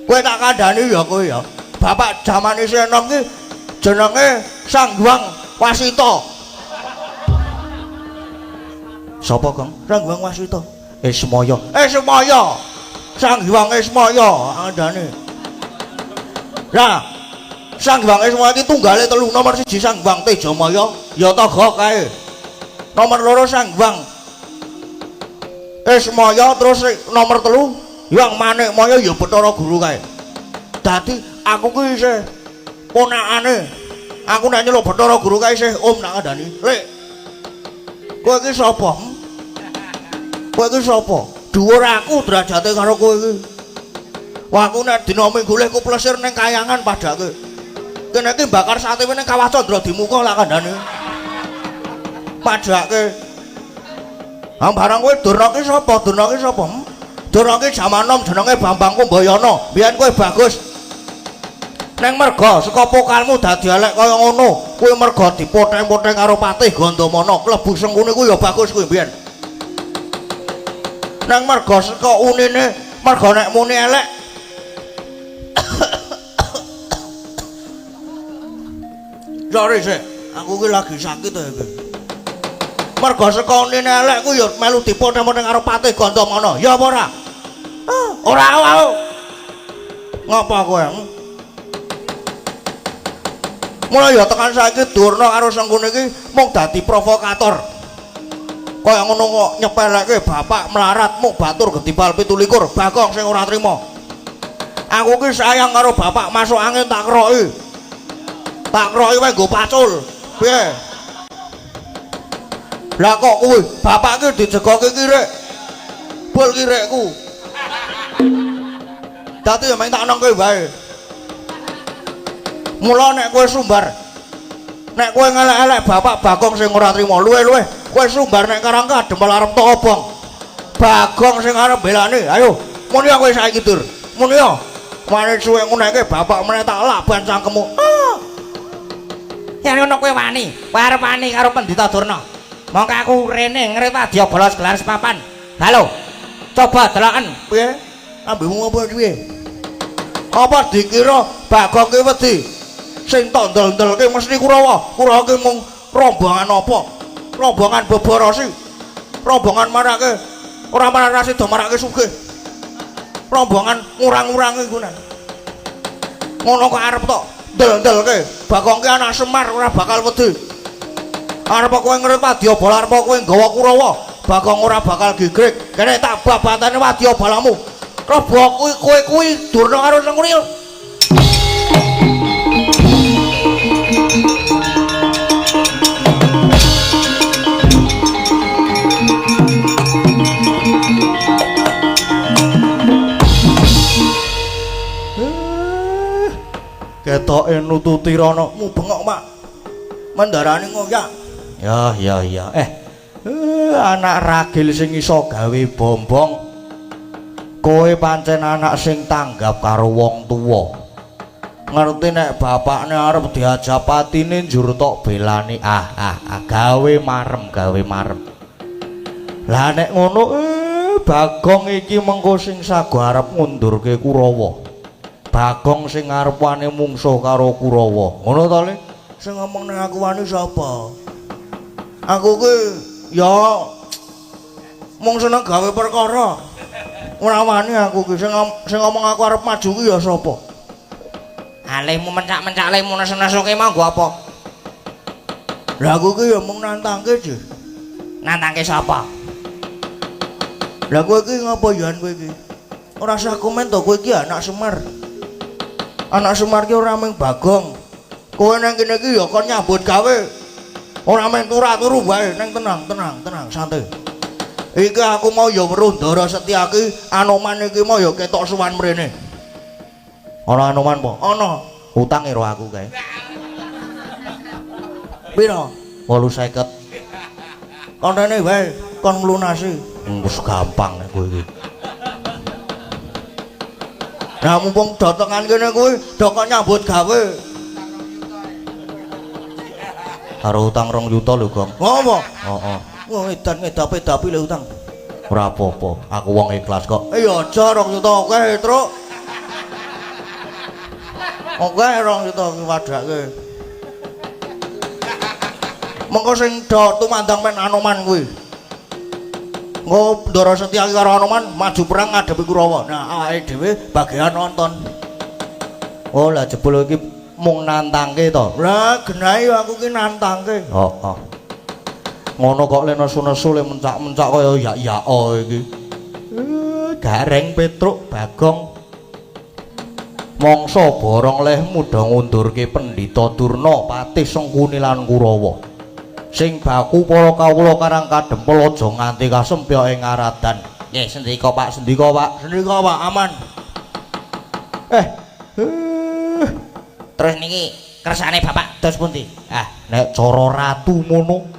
Kowe tak kandhani ya kowe ya. Bapak jaman isih enom ki jenenge Sang Hyang Wasita. Sapa, Gong? Sang Hyang Wasita. Ismaya. Ismaya. Sang Hyang Ismaya kandhane. Lah, Sang Hyang Ismaya iki tunggale telu, nomor 1 Sang Hyang Tejamaya, ya Toga kae. Nomor 2 Sang Hyang Ismaya, terus nomor 3 Hyang Manikmaya ya Bathara Guru kae. Dadi aku ki isih ponakane. Aku nek nyeluk Bathara Guru kae isih om nak kandhani. Lek, kowe iki sapa? Kowe iki sapa? Dhuwur aku derajate karo kowe iki. Wah, aku nek dina Minggu leh ku plesir ning kayangan padake. Kene iki bakar sate ning Kawah Candra Dimuka lak kandhane. Padake. Ha barang kowe Durna ki sapa? Durna ki sapa? Durna ki jaman nom jenenge Bambang Kumbayana. Biyen kowe bagus. Neng merga saka pokalmu dadi elek kaya ngono, kuwi merga dipoteng-poteng karo Patih Gandamana, klebu Sengkuni kuwi ya bagus kuwi biyen. Neng merga saka unine, merga nek muni elek. Sorry sik, aku ki lagi sakit to iki. Merga saka unine elek kuwi ya melu dipoteng-poteng karo Patih Gandamana, ya apa ora? Ora aku. Ngapa kowe? Mulai ya tekan saiki Durna karo Sengkuni iki mung dadi provokator. Kaya ngono kok nyepeleke bapak melarat mung batur gedibal 27, Bagong sing ora trima. Aku ki sayang karo bapak, masuk angin tak keroki. Tak keroki wae nggo pacul. Piye? Lah kok kuwi bapak ki dijegoke kirek. Bol kirekku. Dadi ya meng tak nongke wae. Mula nek kowe sumbar, nek kowe ngelek-elek bapak Bagong sing ora trima, luwe-luwe kowe sumbar nek Karang Kadempel arep tok obong. Bagong sing arep belani, ayo muni kowe saiki Dur. Muni ya. Mane suwe nguneke bapak meneh tak laban cangkemmu. Ah. Yen ngono kowe wani, kowe arep wani karo Pendhita Durna. Mongko aku rene ngrit wadyabala gelar sepapan. Halo. Coba deloken. Piye? Ambemu apa piye? Apa dikira Bagong ki wedi? Sing tok ndel-ndelke mesti Kurawa. Kurawa ki mung rombongan apa? Rombongan beborosi. Rombongan marake ora marake do marake sugih. Rombongan ngurang-ngurangi kunan. Ngono kok arep tok ndel-ndelke. Bagong ki anak Semar ora bakal wedi. Arep kowe ngrit wadyabala, arep kowe nggawa Kurawa, Bagong ora bakal gigrik. Kene tak babatane wadyabalamu. Rebo kuwi kowe kuwi Durna karo Sengkuni. Ketoke nututi rono mu bengok, Mak. Mendarani ngoyak. Ya ya ya. Anak ragil sing iso gawe bombong. Kowe pancen anak sing tanggap karo wong tuwa. Ngerti nek bapakne arep diajak patine njur tok belani. Gawe marem, gawe marem. Lah nek ngono Bagong iki mengko sing sago arep ngundurke Kurawa. Bagong sing arep wani mungsuh karo Kurawa. Ngono to, Le? Sing ngomong nek aku wani sapa? Aku ki ya mung seneng gawe perkara. Ora wani aku ki sing ngomong aku arep maju ki ya sapa? Alehmu mencak-mencak lehmu nesu-nesuke mau nggo apa? Lah aku ki ya mung nantangke, Ji. Nantangke sapa? Lah kowe ki ngapa ya kowe ki? Ora usah komen to, kowe ki anak Semar. Anak Semar ki ora mung Bagong. Kowe nang kene iki ya kon nyambut gawe. Ora mung turu-turu wae, nang tenang, tenang, tenang, santai. Iki aku mau ya weruh Ndara Setyaki, Anoman iki mau ya ketok suwan mrene. Ana Anoman po? Ana. Utang ero aku kae. Piro? 850. Kontene wae kon nglunasi. Wis gampang nek kowe iki. Nah mumpung dotengan kene kuwi do kok nyambut gawe. Karo utang 2 juta lho, Gong. Ngopo? Heeh. Wong edan ngedape-dapi lho utang. Ora apa-apa, aku wong ikhlas kok. Ya aja 2 juta akeh, Truk. Oke, 2 juta ki wadake. Mengko sing do tumandang men Anoman kuwi. Engko Ndara Setyaki karo Anoman maju perang ngadepi Kurawa. Nah, awake dhewe bagian nonton. Oh, lah jebul iki mung nantangke to. Lah, genahi aku ki nantangke. Heeh. Ngono kok le nesu-nesu le mencak-mencak kaya yak-yako iki. Gareng Petruk Bagong. Mangsa borong lehmu do ngundurke Pendhita Durna, Patih Sengkuni lan Kurawa. Sing baku para kawula Karang Kadempel aja nganti kasempyok ing aradan. Nggih, sendika Pak, sendika Pak. Sendika Pak, aman. Terus niki kersane Bapak dos pundi? Ah, nek cara ratu mono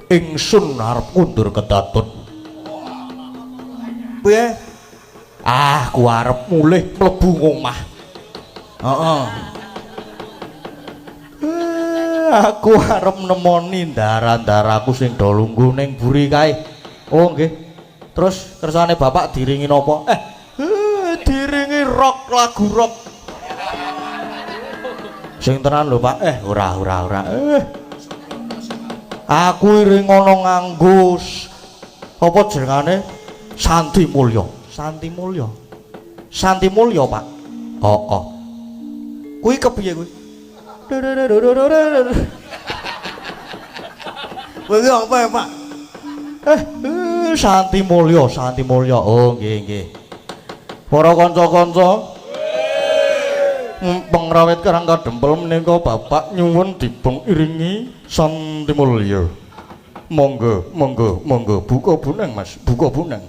ingsun arep kundur kedatun. Piye? Ah, ku arep mulih mlebu ngomah. Heeh. Aku arep nemoni ndara-ndaraku sing do lungguh ning buri kae. Oh nggih. Terus kersane Bapak diringi napa? Diringi rock, lagu rock. Sing tenan lho, Pak. Ora. Aku iring ana nganggo apa jenengane? Santi Mulya. Santi Mulya. Santi Mulya, Pak. Heeh. Kuwi kepiye kuwi? Kuwi apa ya, Pak? Santi Mulya, Santi Mulya. Oh, nggih, nggih. Para kanca-kanca, pengrawit Karang Kadempel menika Bapak nyuwun dipun iringi Santi Mulya. Monggo, monggo, monggo, buka buneng Mas, buka buneng.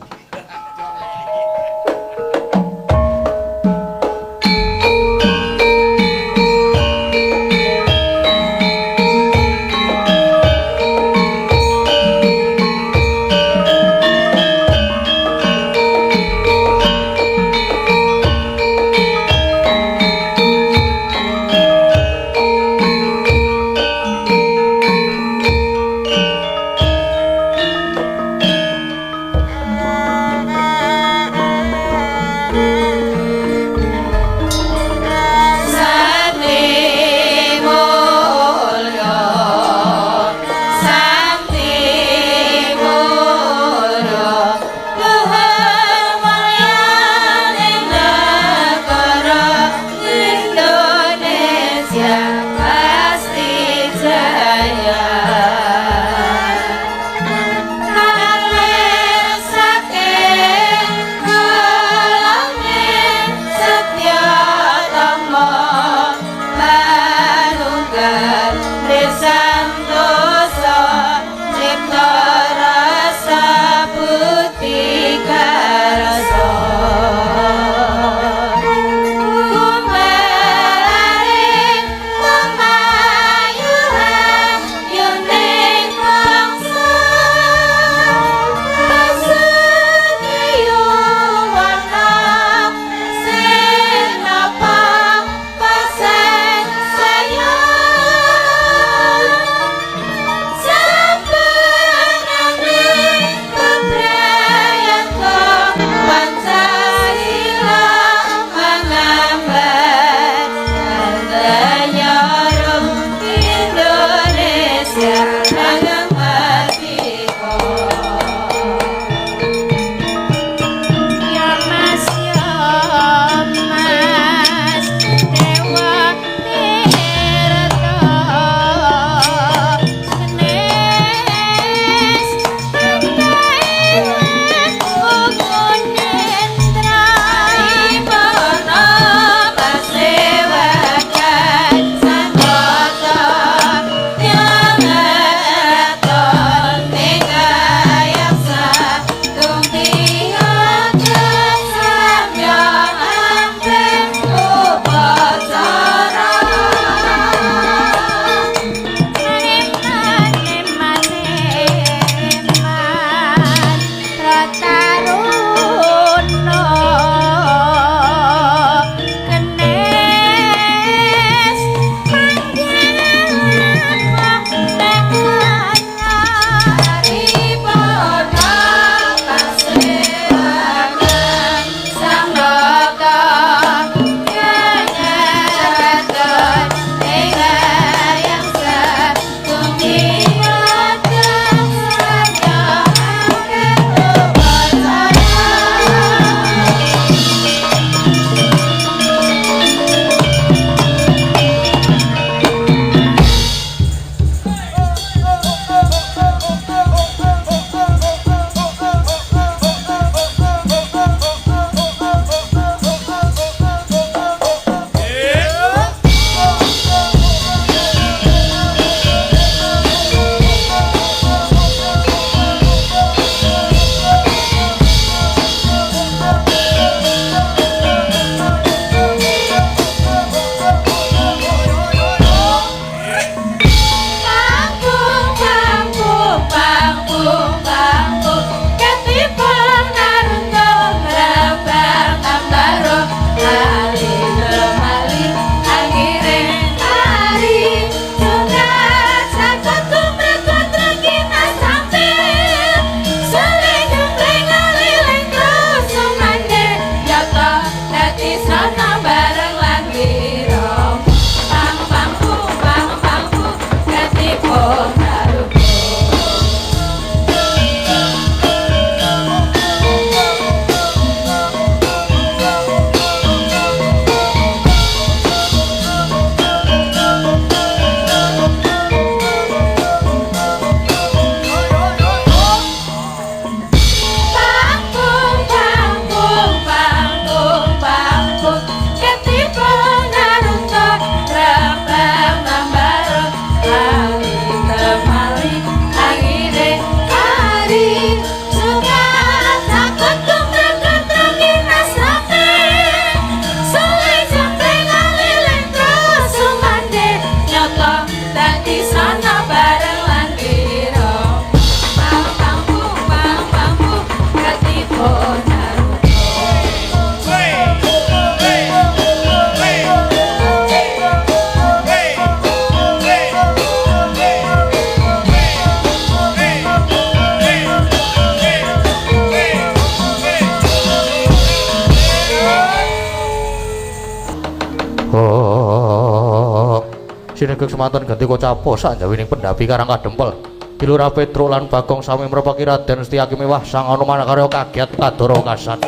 Negek semanten ganti kocapo sanjawining pendhapi Karang Kadempel. Ki Lurah Petruk lan Bagong sami mrepeki Raden Setyaki miwah Sang Anoman karya kagiat kadara kasan.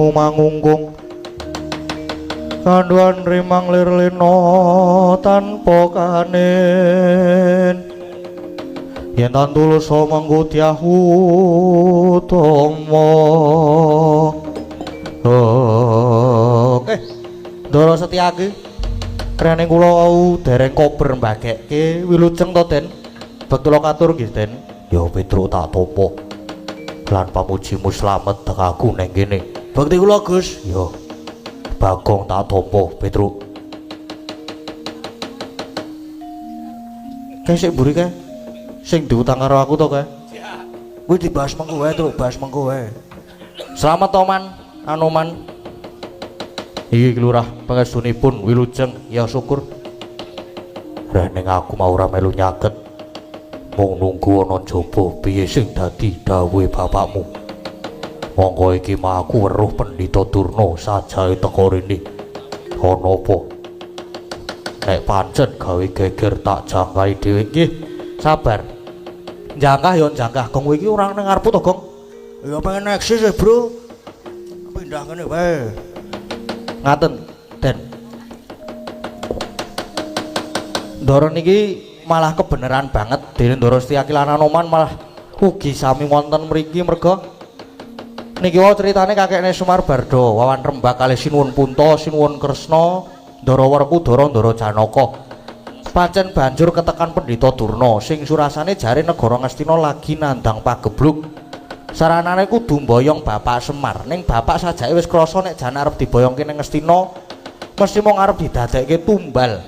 Mangungkung kandhuan rimang lir lena tanpa kanen yen tan tulus mangko diahutama. Ndara Setyaki krene kula wau dereng kober mbagekke wilujeng to Den, bekti kula katur nggih Den. Ya Petruk tak tampa lan pamujimu slamet tekaku ning kene. Bekti kula Gus. Ya Bagong tak tampa Petruk. Kae sik mburi kae sing diutang karo aku to kae. Kuwi dibahas mengko wae, Truk, bahas mengko wae. Slamet to Man, Anoman. Iki Lurah pangestunipun wilujeng ya syukur. Rening aku mau ora melu nyaket. Mung nunggu ana jaba piye sing dadi dawuhe bapakmu. Monggo iki mah aku weruh Pendhita Durna sajae teka rene. Ana apa? Nek pancen gawe geger tak jangkahi dhewe. Nggih, sabar. Jangkah ya jangkah, Gong iki ora nang ngarepku to, Gong. Ya pengen eksis e, Bro. Pindah kene wae. Ngaten, Den. Ndara niki malah kebenaran banget dene Ndara Setyaki lan Anoman malah ugi sami wonten mriki merga niki wau critane kakekne Semar Bardo, Wawan Rembak kalih Sinuwun Punta, Sinuwun Kresna, Ndara Werkudara, Ndara Janaka. Pancen banjur ketekan Pendhita Durna sing surasane jare negara Ngastina lagi nandang pagebluk. Saranane kudu mboyong Bapak Semar. Ning bapak sajake wis krasa nek jan arep diboyongke ning Ngastina mesti mung arep didadekke tumbal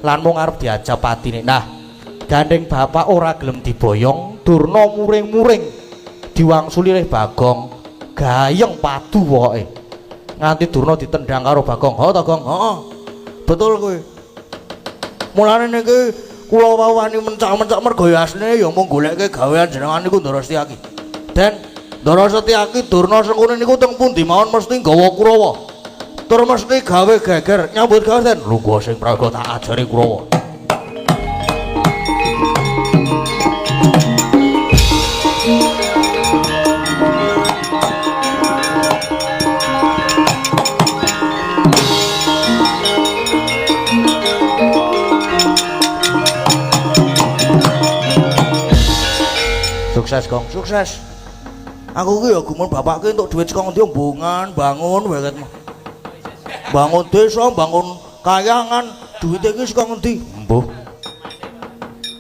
lan mung arep diajap patine. Nah, gandeng bapak ora gelem diboyong, Durna muring-muring diwangsuli leh Bagong. Gayeng padu pokoke. Nganti Durna ditendang karo Bagong. Ho to, Gong? Heeh. Betul kuwi. Mulane niki kula wau wani mencak-mencak mergo ya asline ya mung goleke gawean jenengan niku Ndara Setyaki. Den, Ndara Setyaki Durna Sengkuni niku teng pundi mawon mesti nggawa Kurawa. Tur mesti gawe geger, nyambut gawe Den. Lungguh sing praga tak ajari Kurawa. Sukses, Gong. Sukses. Aku ki ya gumun bapakku entuk duit saka ngendi mbungan, bangun wae ket. Bangun desa, bangun kayangan, duwite iki saka ngendi? Mbuh.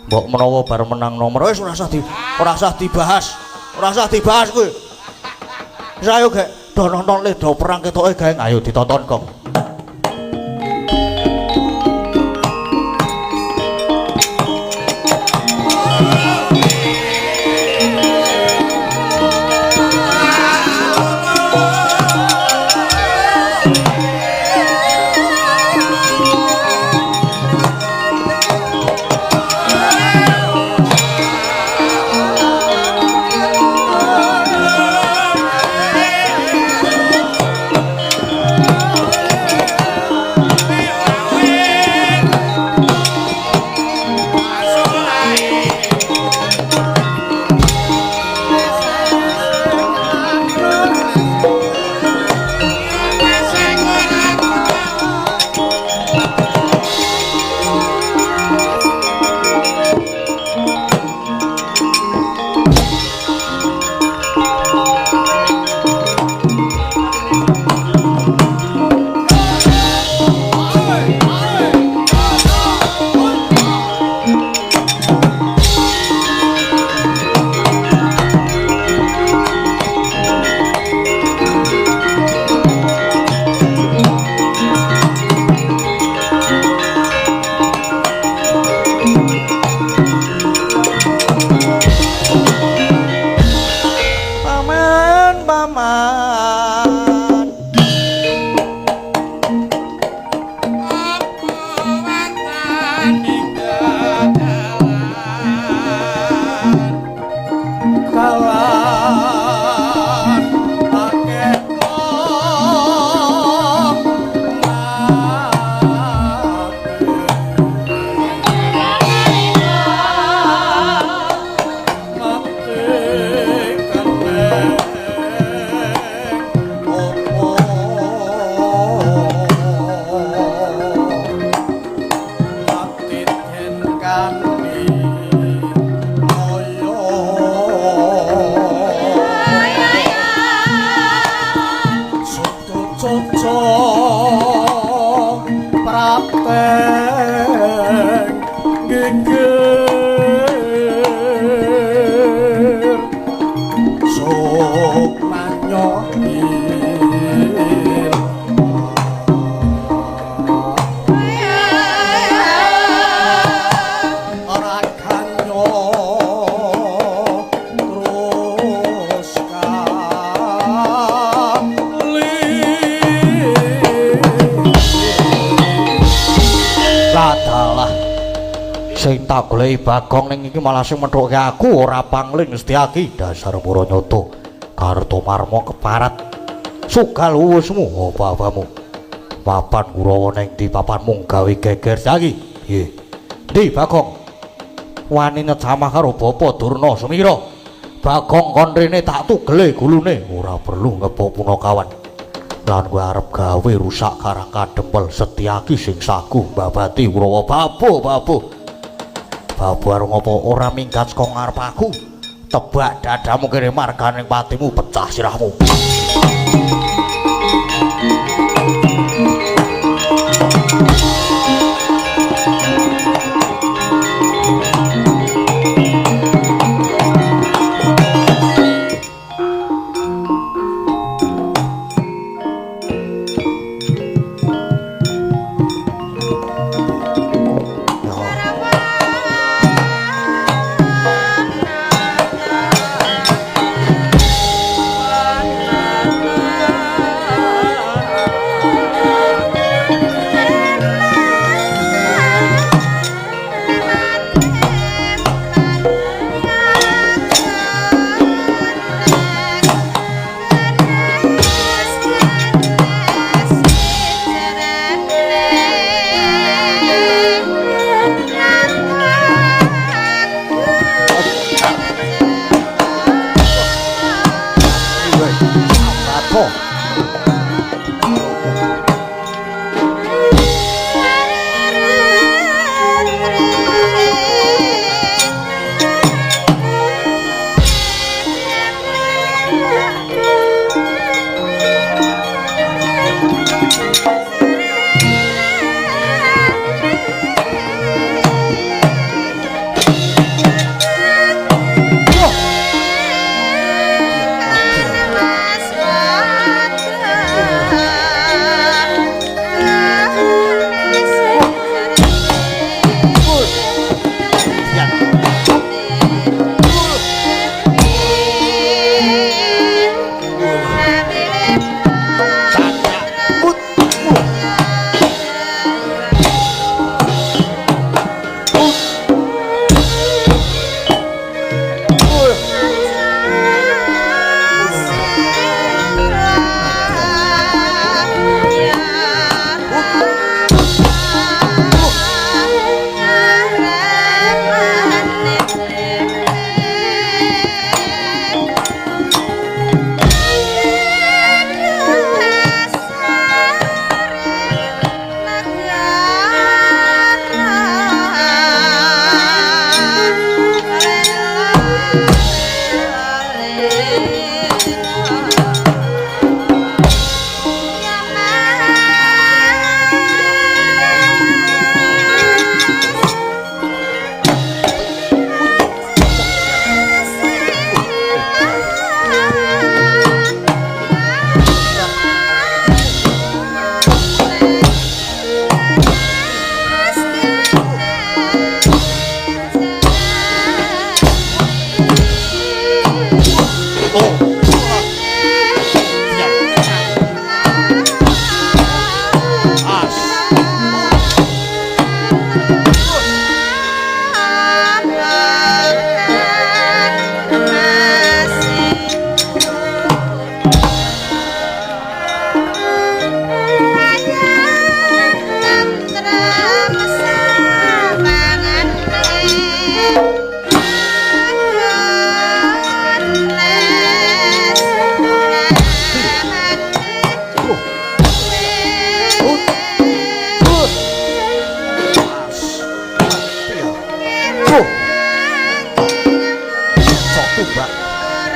Mbok menawa bar menang nomor wis ora usah dibahas. Ora usah dibahas kuwi. Wis ayo gek do nonton le do perang ketoke gaeng, ayo ditonton, Gong. Tak goleki Bagong ning iki malah sing methuke aku ora pangling Setyaki. Dasar Puranyata Kartomarma keparat. Sugal uwusmu apa-apamu. Papan Kurawa ning ndi papanmu gawe geger Setyaki? Piye? Ndi Bagong? Wani nyecamah karo Bapa Durna Semira. Bagong kon rene tak tugele gulune, ora perlu ngebok punakawan. Lan kowe arep gawe rusak Karang Kadempel Setyaki sing saguh mbabati Kurawa. Babu, babu. Babu arep ngopo ora minggat saka ngarep aku. Tebak dadamu kene marganing patimu pecah sirahmu.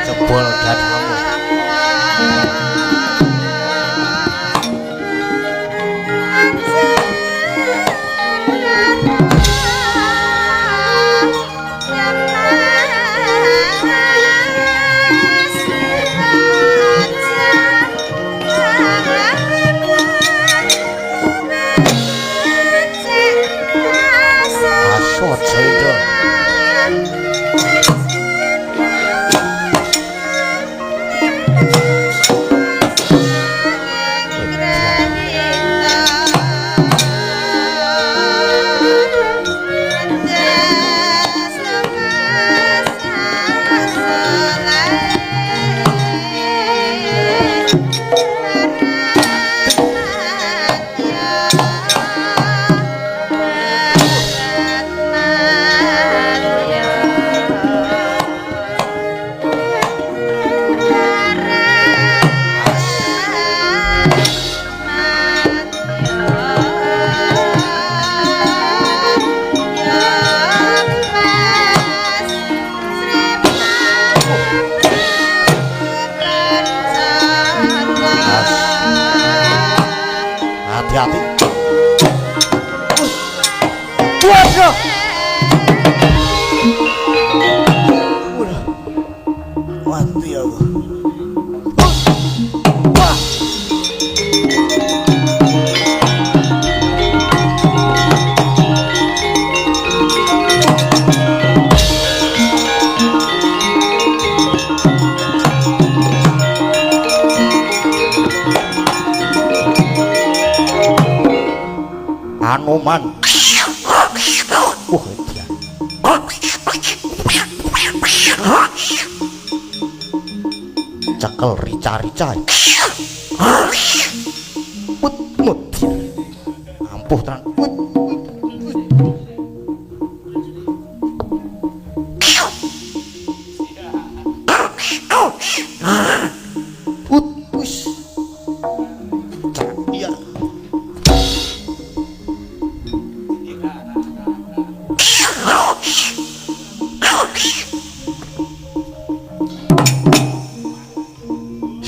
Jebol dadamu. Aso aja. Anoman. Wah, edan. Cekel rica-rica. Put mut. Ampuh tenan. Put. Put wis. Iya.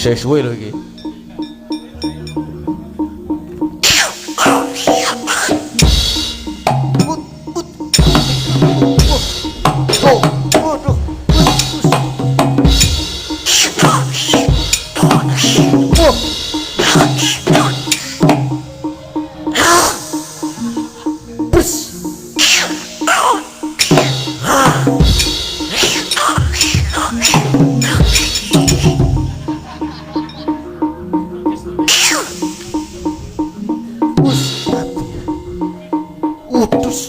Sesuai lho iki. Put put. Oh, waduh. Wah. Bus. Us mati. Utus.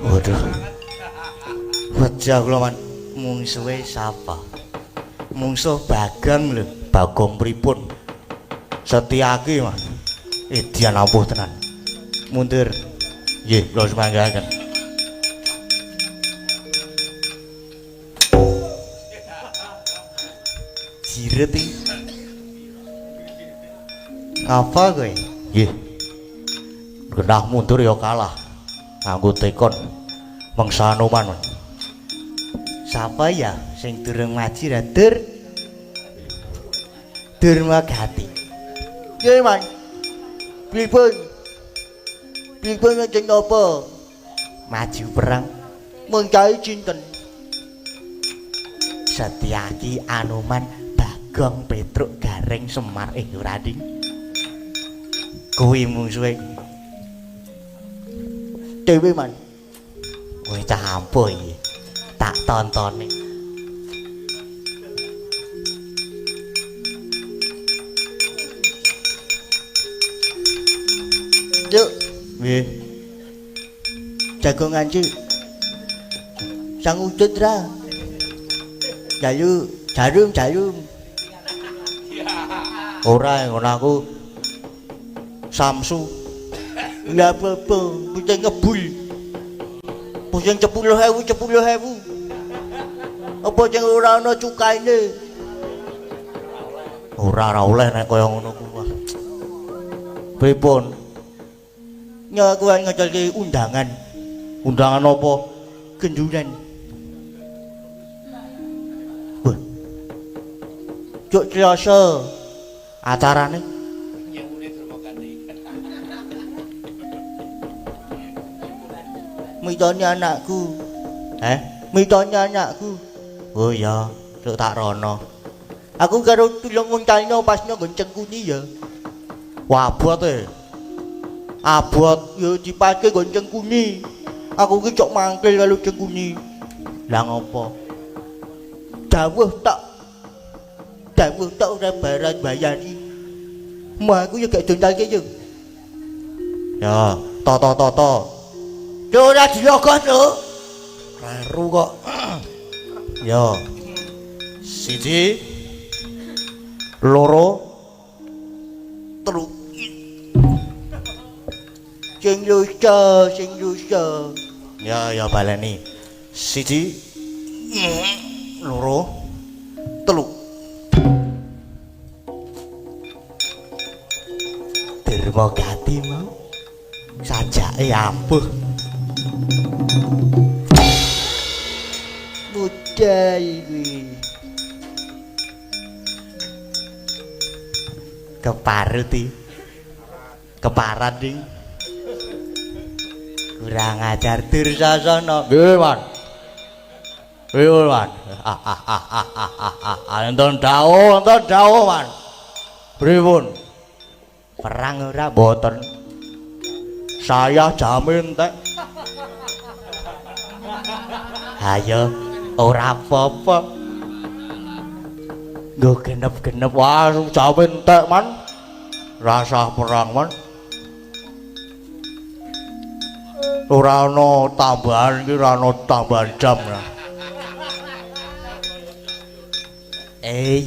Waduh. Wajah kula man Mungsuhe sapa? Mungsuh Bagong lho. Bagong pripun? Setyaki, Mas. Edian ampuh tenan. Mundur. Nggih, kula sumanggaken. Jiret iki. Apa kowe? Nggih. Genah mundur ya kalah. Nganggo tekon mangsa Anoman. Mas. Sapa ya sing durung maji ra Dur? Durmagati. Nggih, Man. Pripun? Pripun ngajeng napa? Maju perang mengkai cinten. Setyaki Anoman Bagong Petruk Gareng Semar ora ding. Kuwi mungsuhe. Dewe, Man. Kowe cah ampuh iki. Tak tontone. Yuk, Nggih. jago nganci. Sang udut ra. Jalu, jarum, jarum. Ora ngono aku Samsu. Lah apa-apa, pusing ngebul. Pusing 10.000, 10.000. Apa sing ora ana cukaine? Ora ora oleh nek kaya ngono kuwi. Pripun? Ya aku arep ngecelke undangan Undangan apa? genduran. Wah. Cuk Selasa Acarane? Mitone anakku. Eh? Mitone anakku. Oh iya, cuk tak rono. Aku karo tulung nguntalno pas nggon cengkuni ya. Wah, abot e. Abot. Ya dipake nggon cengkuni. Aku ki cok mangkel karo cengkuni. Lah ngopo? Dawuh tok. Dawuh tok ora barat bayari. Mah aku ya gak dontalke yo. Ya, toto-toto. Yo ora dilogoh, Cuk. Kleru kok. Ya. Siji. Loro. Telu. Sing lusa, sing lusa. Ya, ya baleni. Siji. Loro. Telu. Dermagati mau. Sajake ampuh. Budai iki. Keparut iki. Keparat ding. Kurang ajar Dursasana. Nggih, Wan. Nggih, Wan. Enten dawuh, Wan. Pripun? Perang ora? Mboten. Saya jamin tek. Ayo, ora apa-apa. Nggo genep-genep. Wah, jamin tek, Man. Rasah perang, Man. Ora ana tambahan iki, ora ana tambahan jam.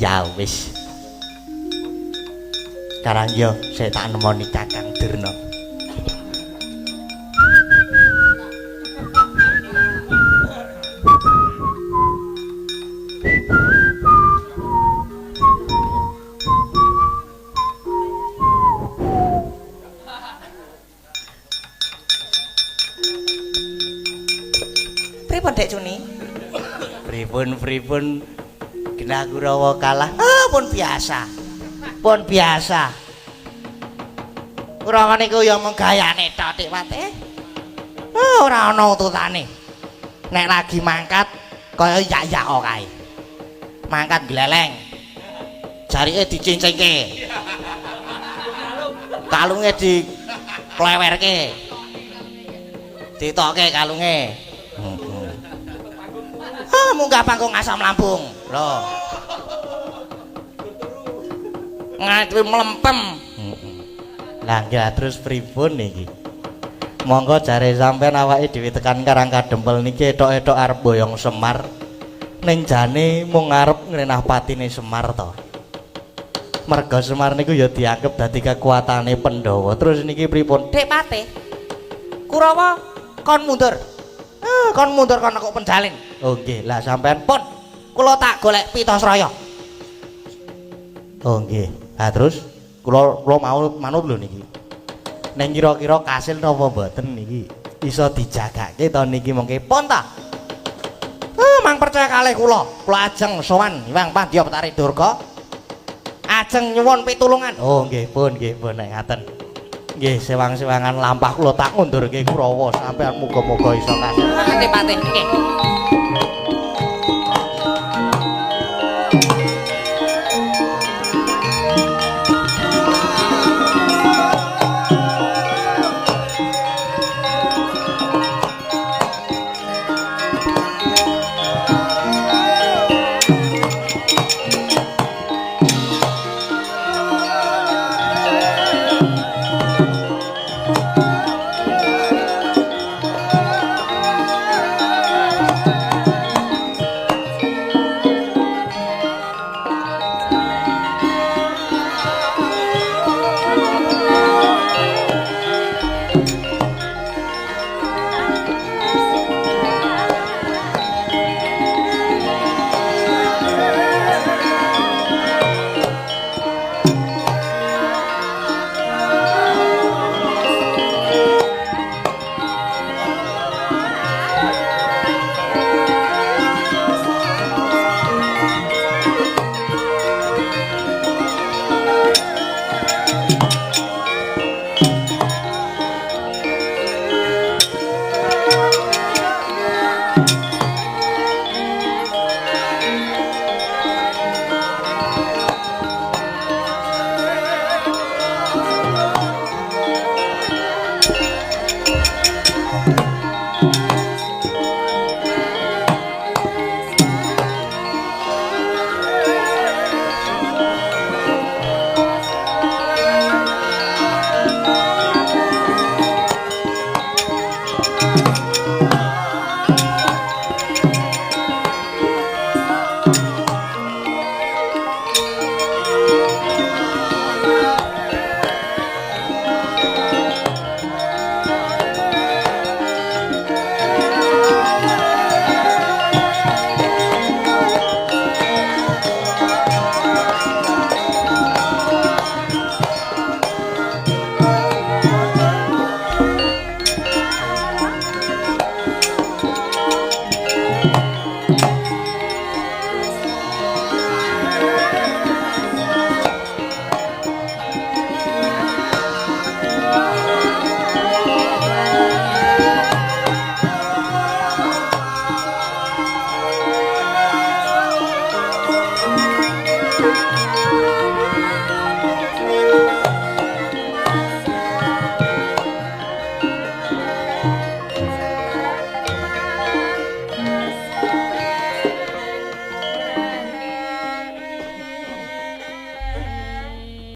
Ya wis. Sekarang yo saya tak nemoni Kakang Durna. Pripun Dek Cuni? Pripun genah Kurawa kalah. Ah, pun biasa. Pun biasa. Kurawa niku ya mung gayane tok Dik Pate. Ah, ora ana ututane. Nek lagi mangkat kaya yak-yak kae. Mangkat gleleng. Jarike dicincingke. Kalunge diplewerke. Ditokke kalunge. Ah, munggah panggung asam lambung. Lho. Ngati mlempem. Lah nggih terus pripun niki? Monggo jare sampean awake dhewe tekan Karang Kadempel niki etok-etok arep boyong Semar. Ning jane mung arep ngrenah patine Semar to. Merga Semar niku ya dianggep dadi kekuatane Pandhawa. Terus niki pripun? Dek Pate. Kurawa kon mundur. Kon mundur kon kok penjalin. Oh nggih, lah sampean pun kula tak golek Pitasraya. Oh nggih. Lah terus kula mau manut lho niki. Ning kira-kira kasil napa mboten niki? Iso dijagake to niki mengke pun ta? Mang percaya kalih kula. Kula ajeng sowan Hyang Pandya Betari Durga. Ajeng nyuwun pitulungan. Oh nggih pun nek ngaten. Nggih sewang-sewangan lampah kula tak ngundurke Kurawa sampean muga-muga iso kasil. Pate-pate nggih.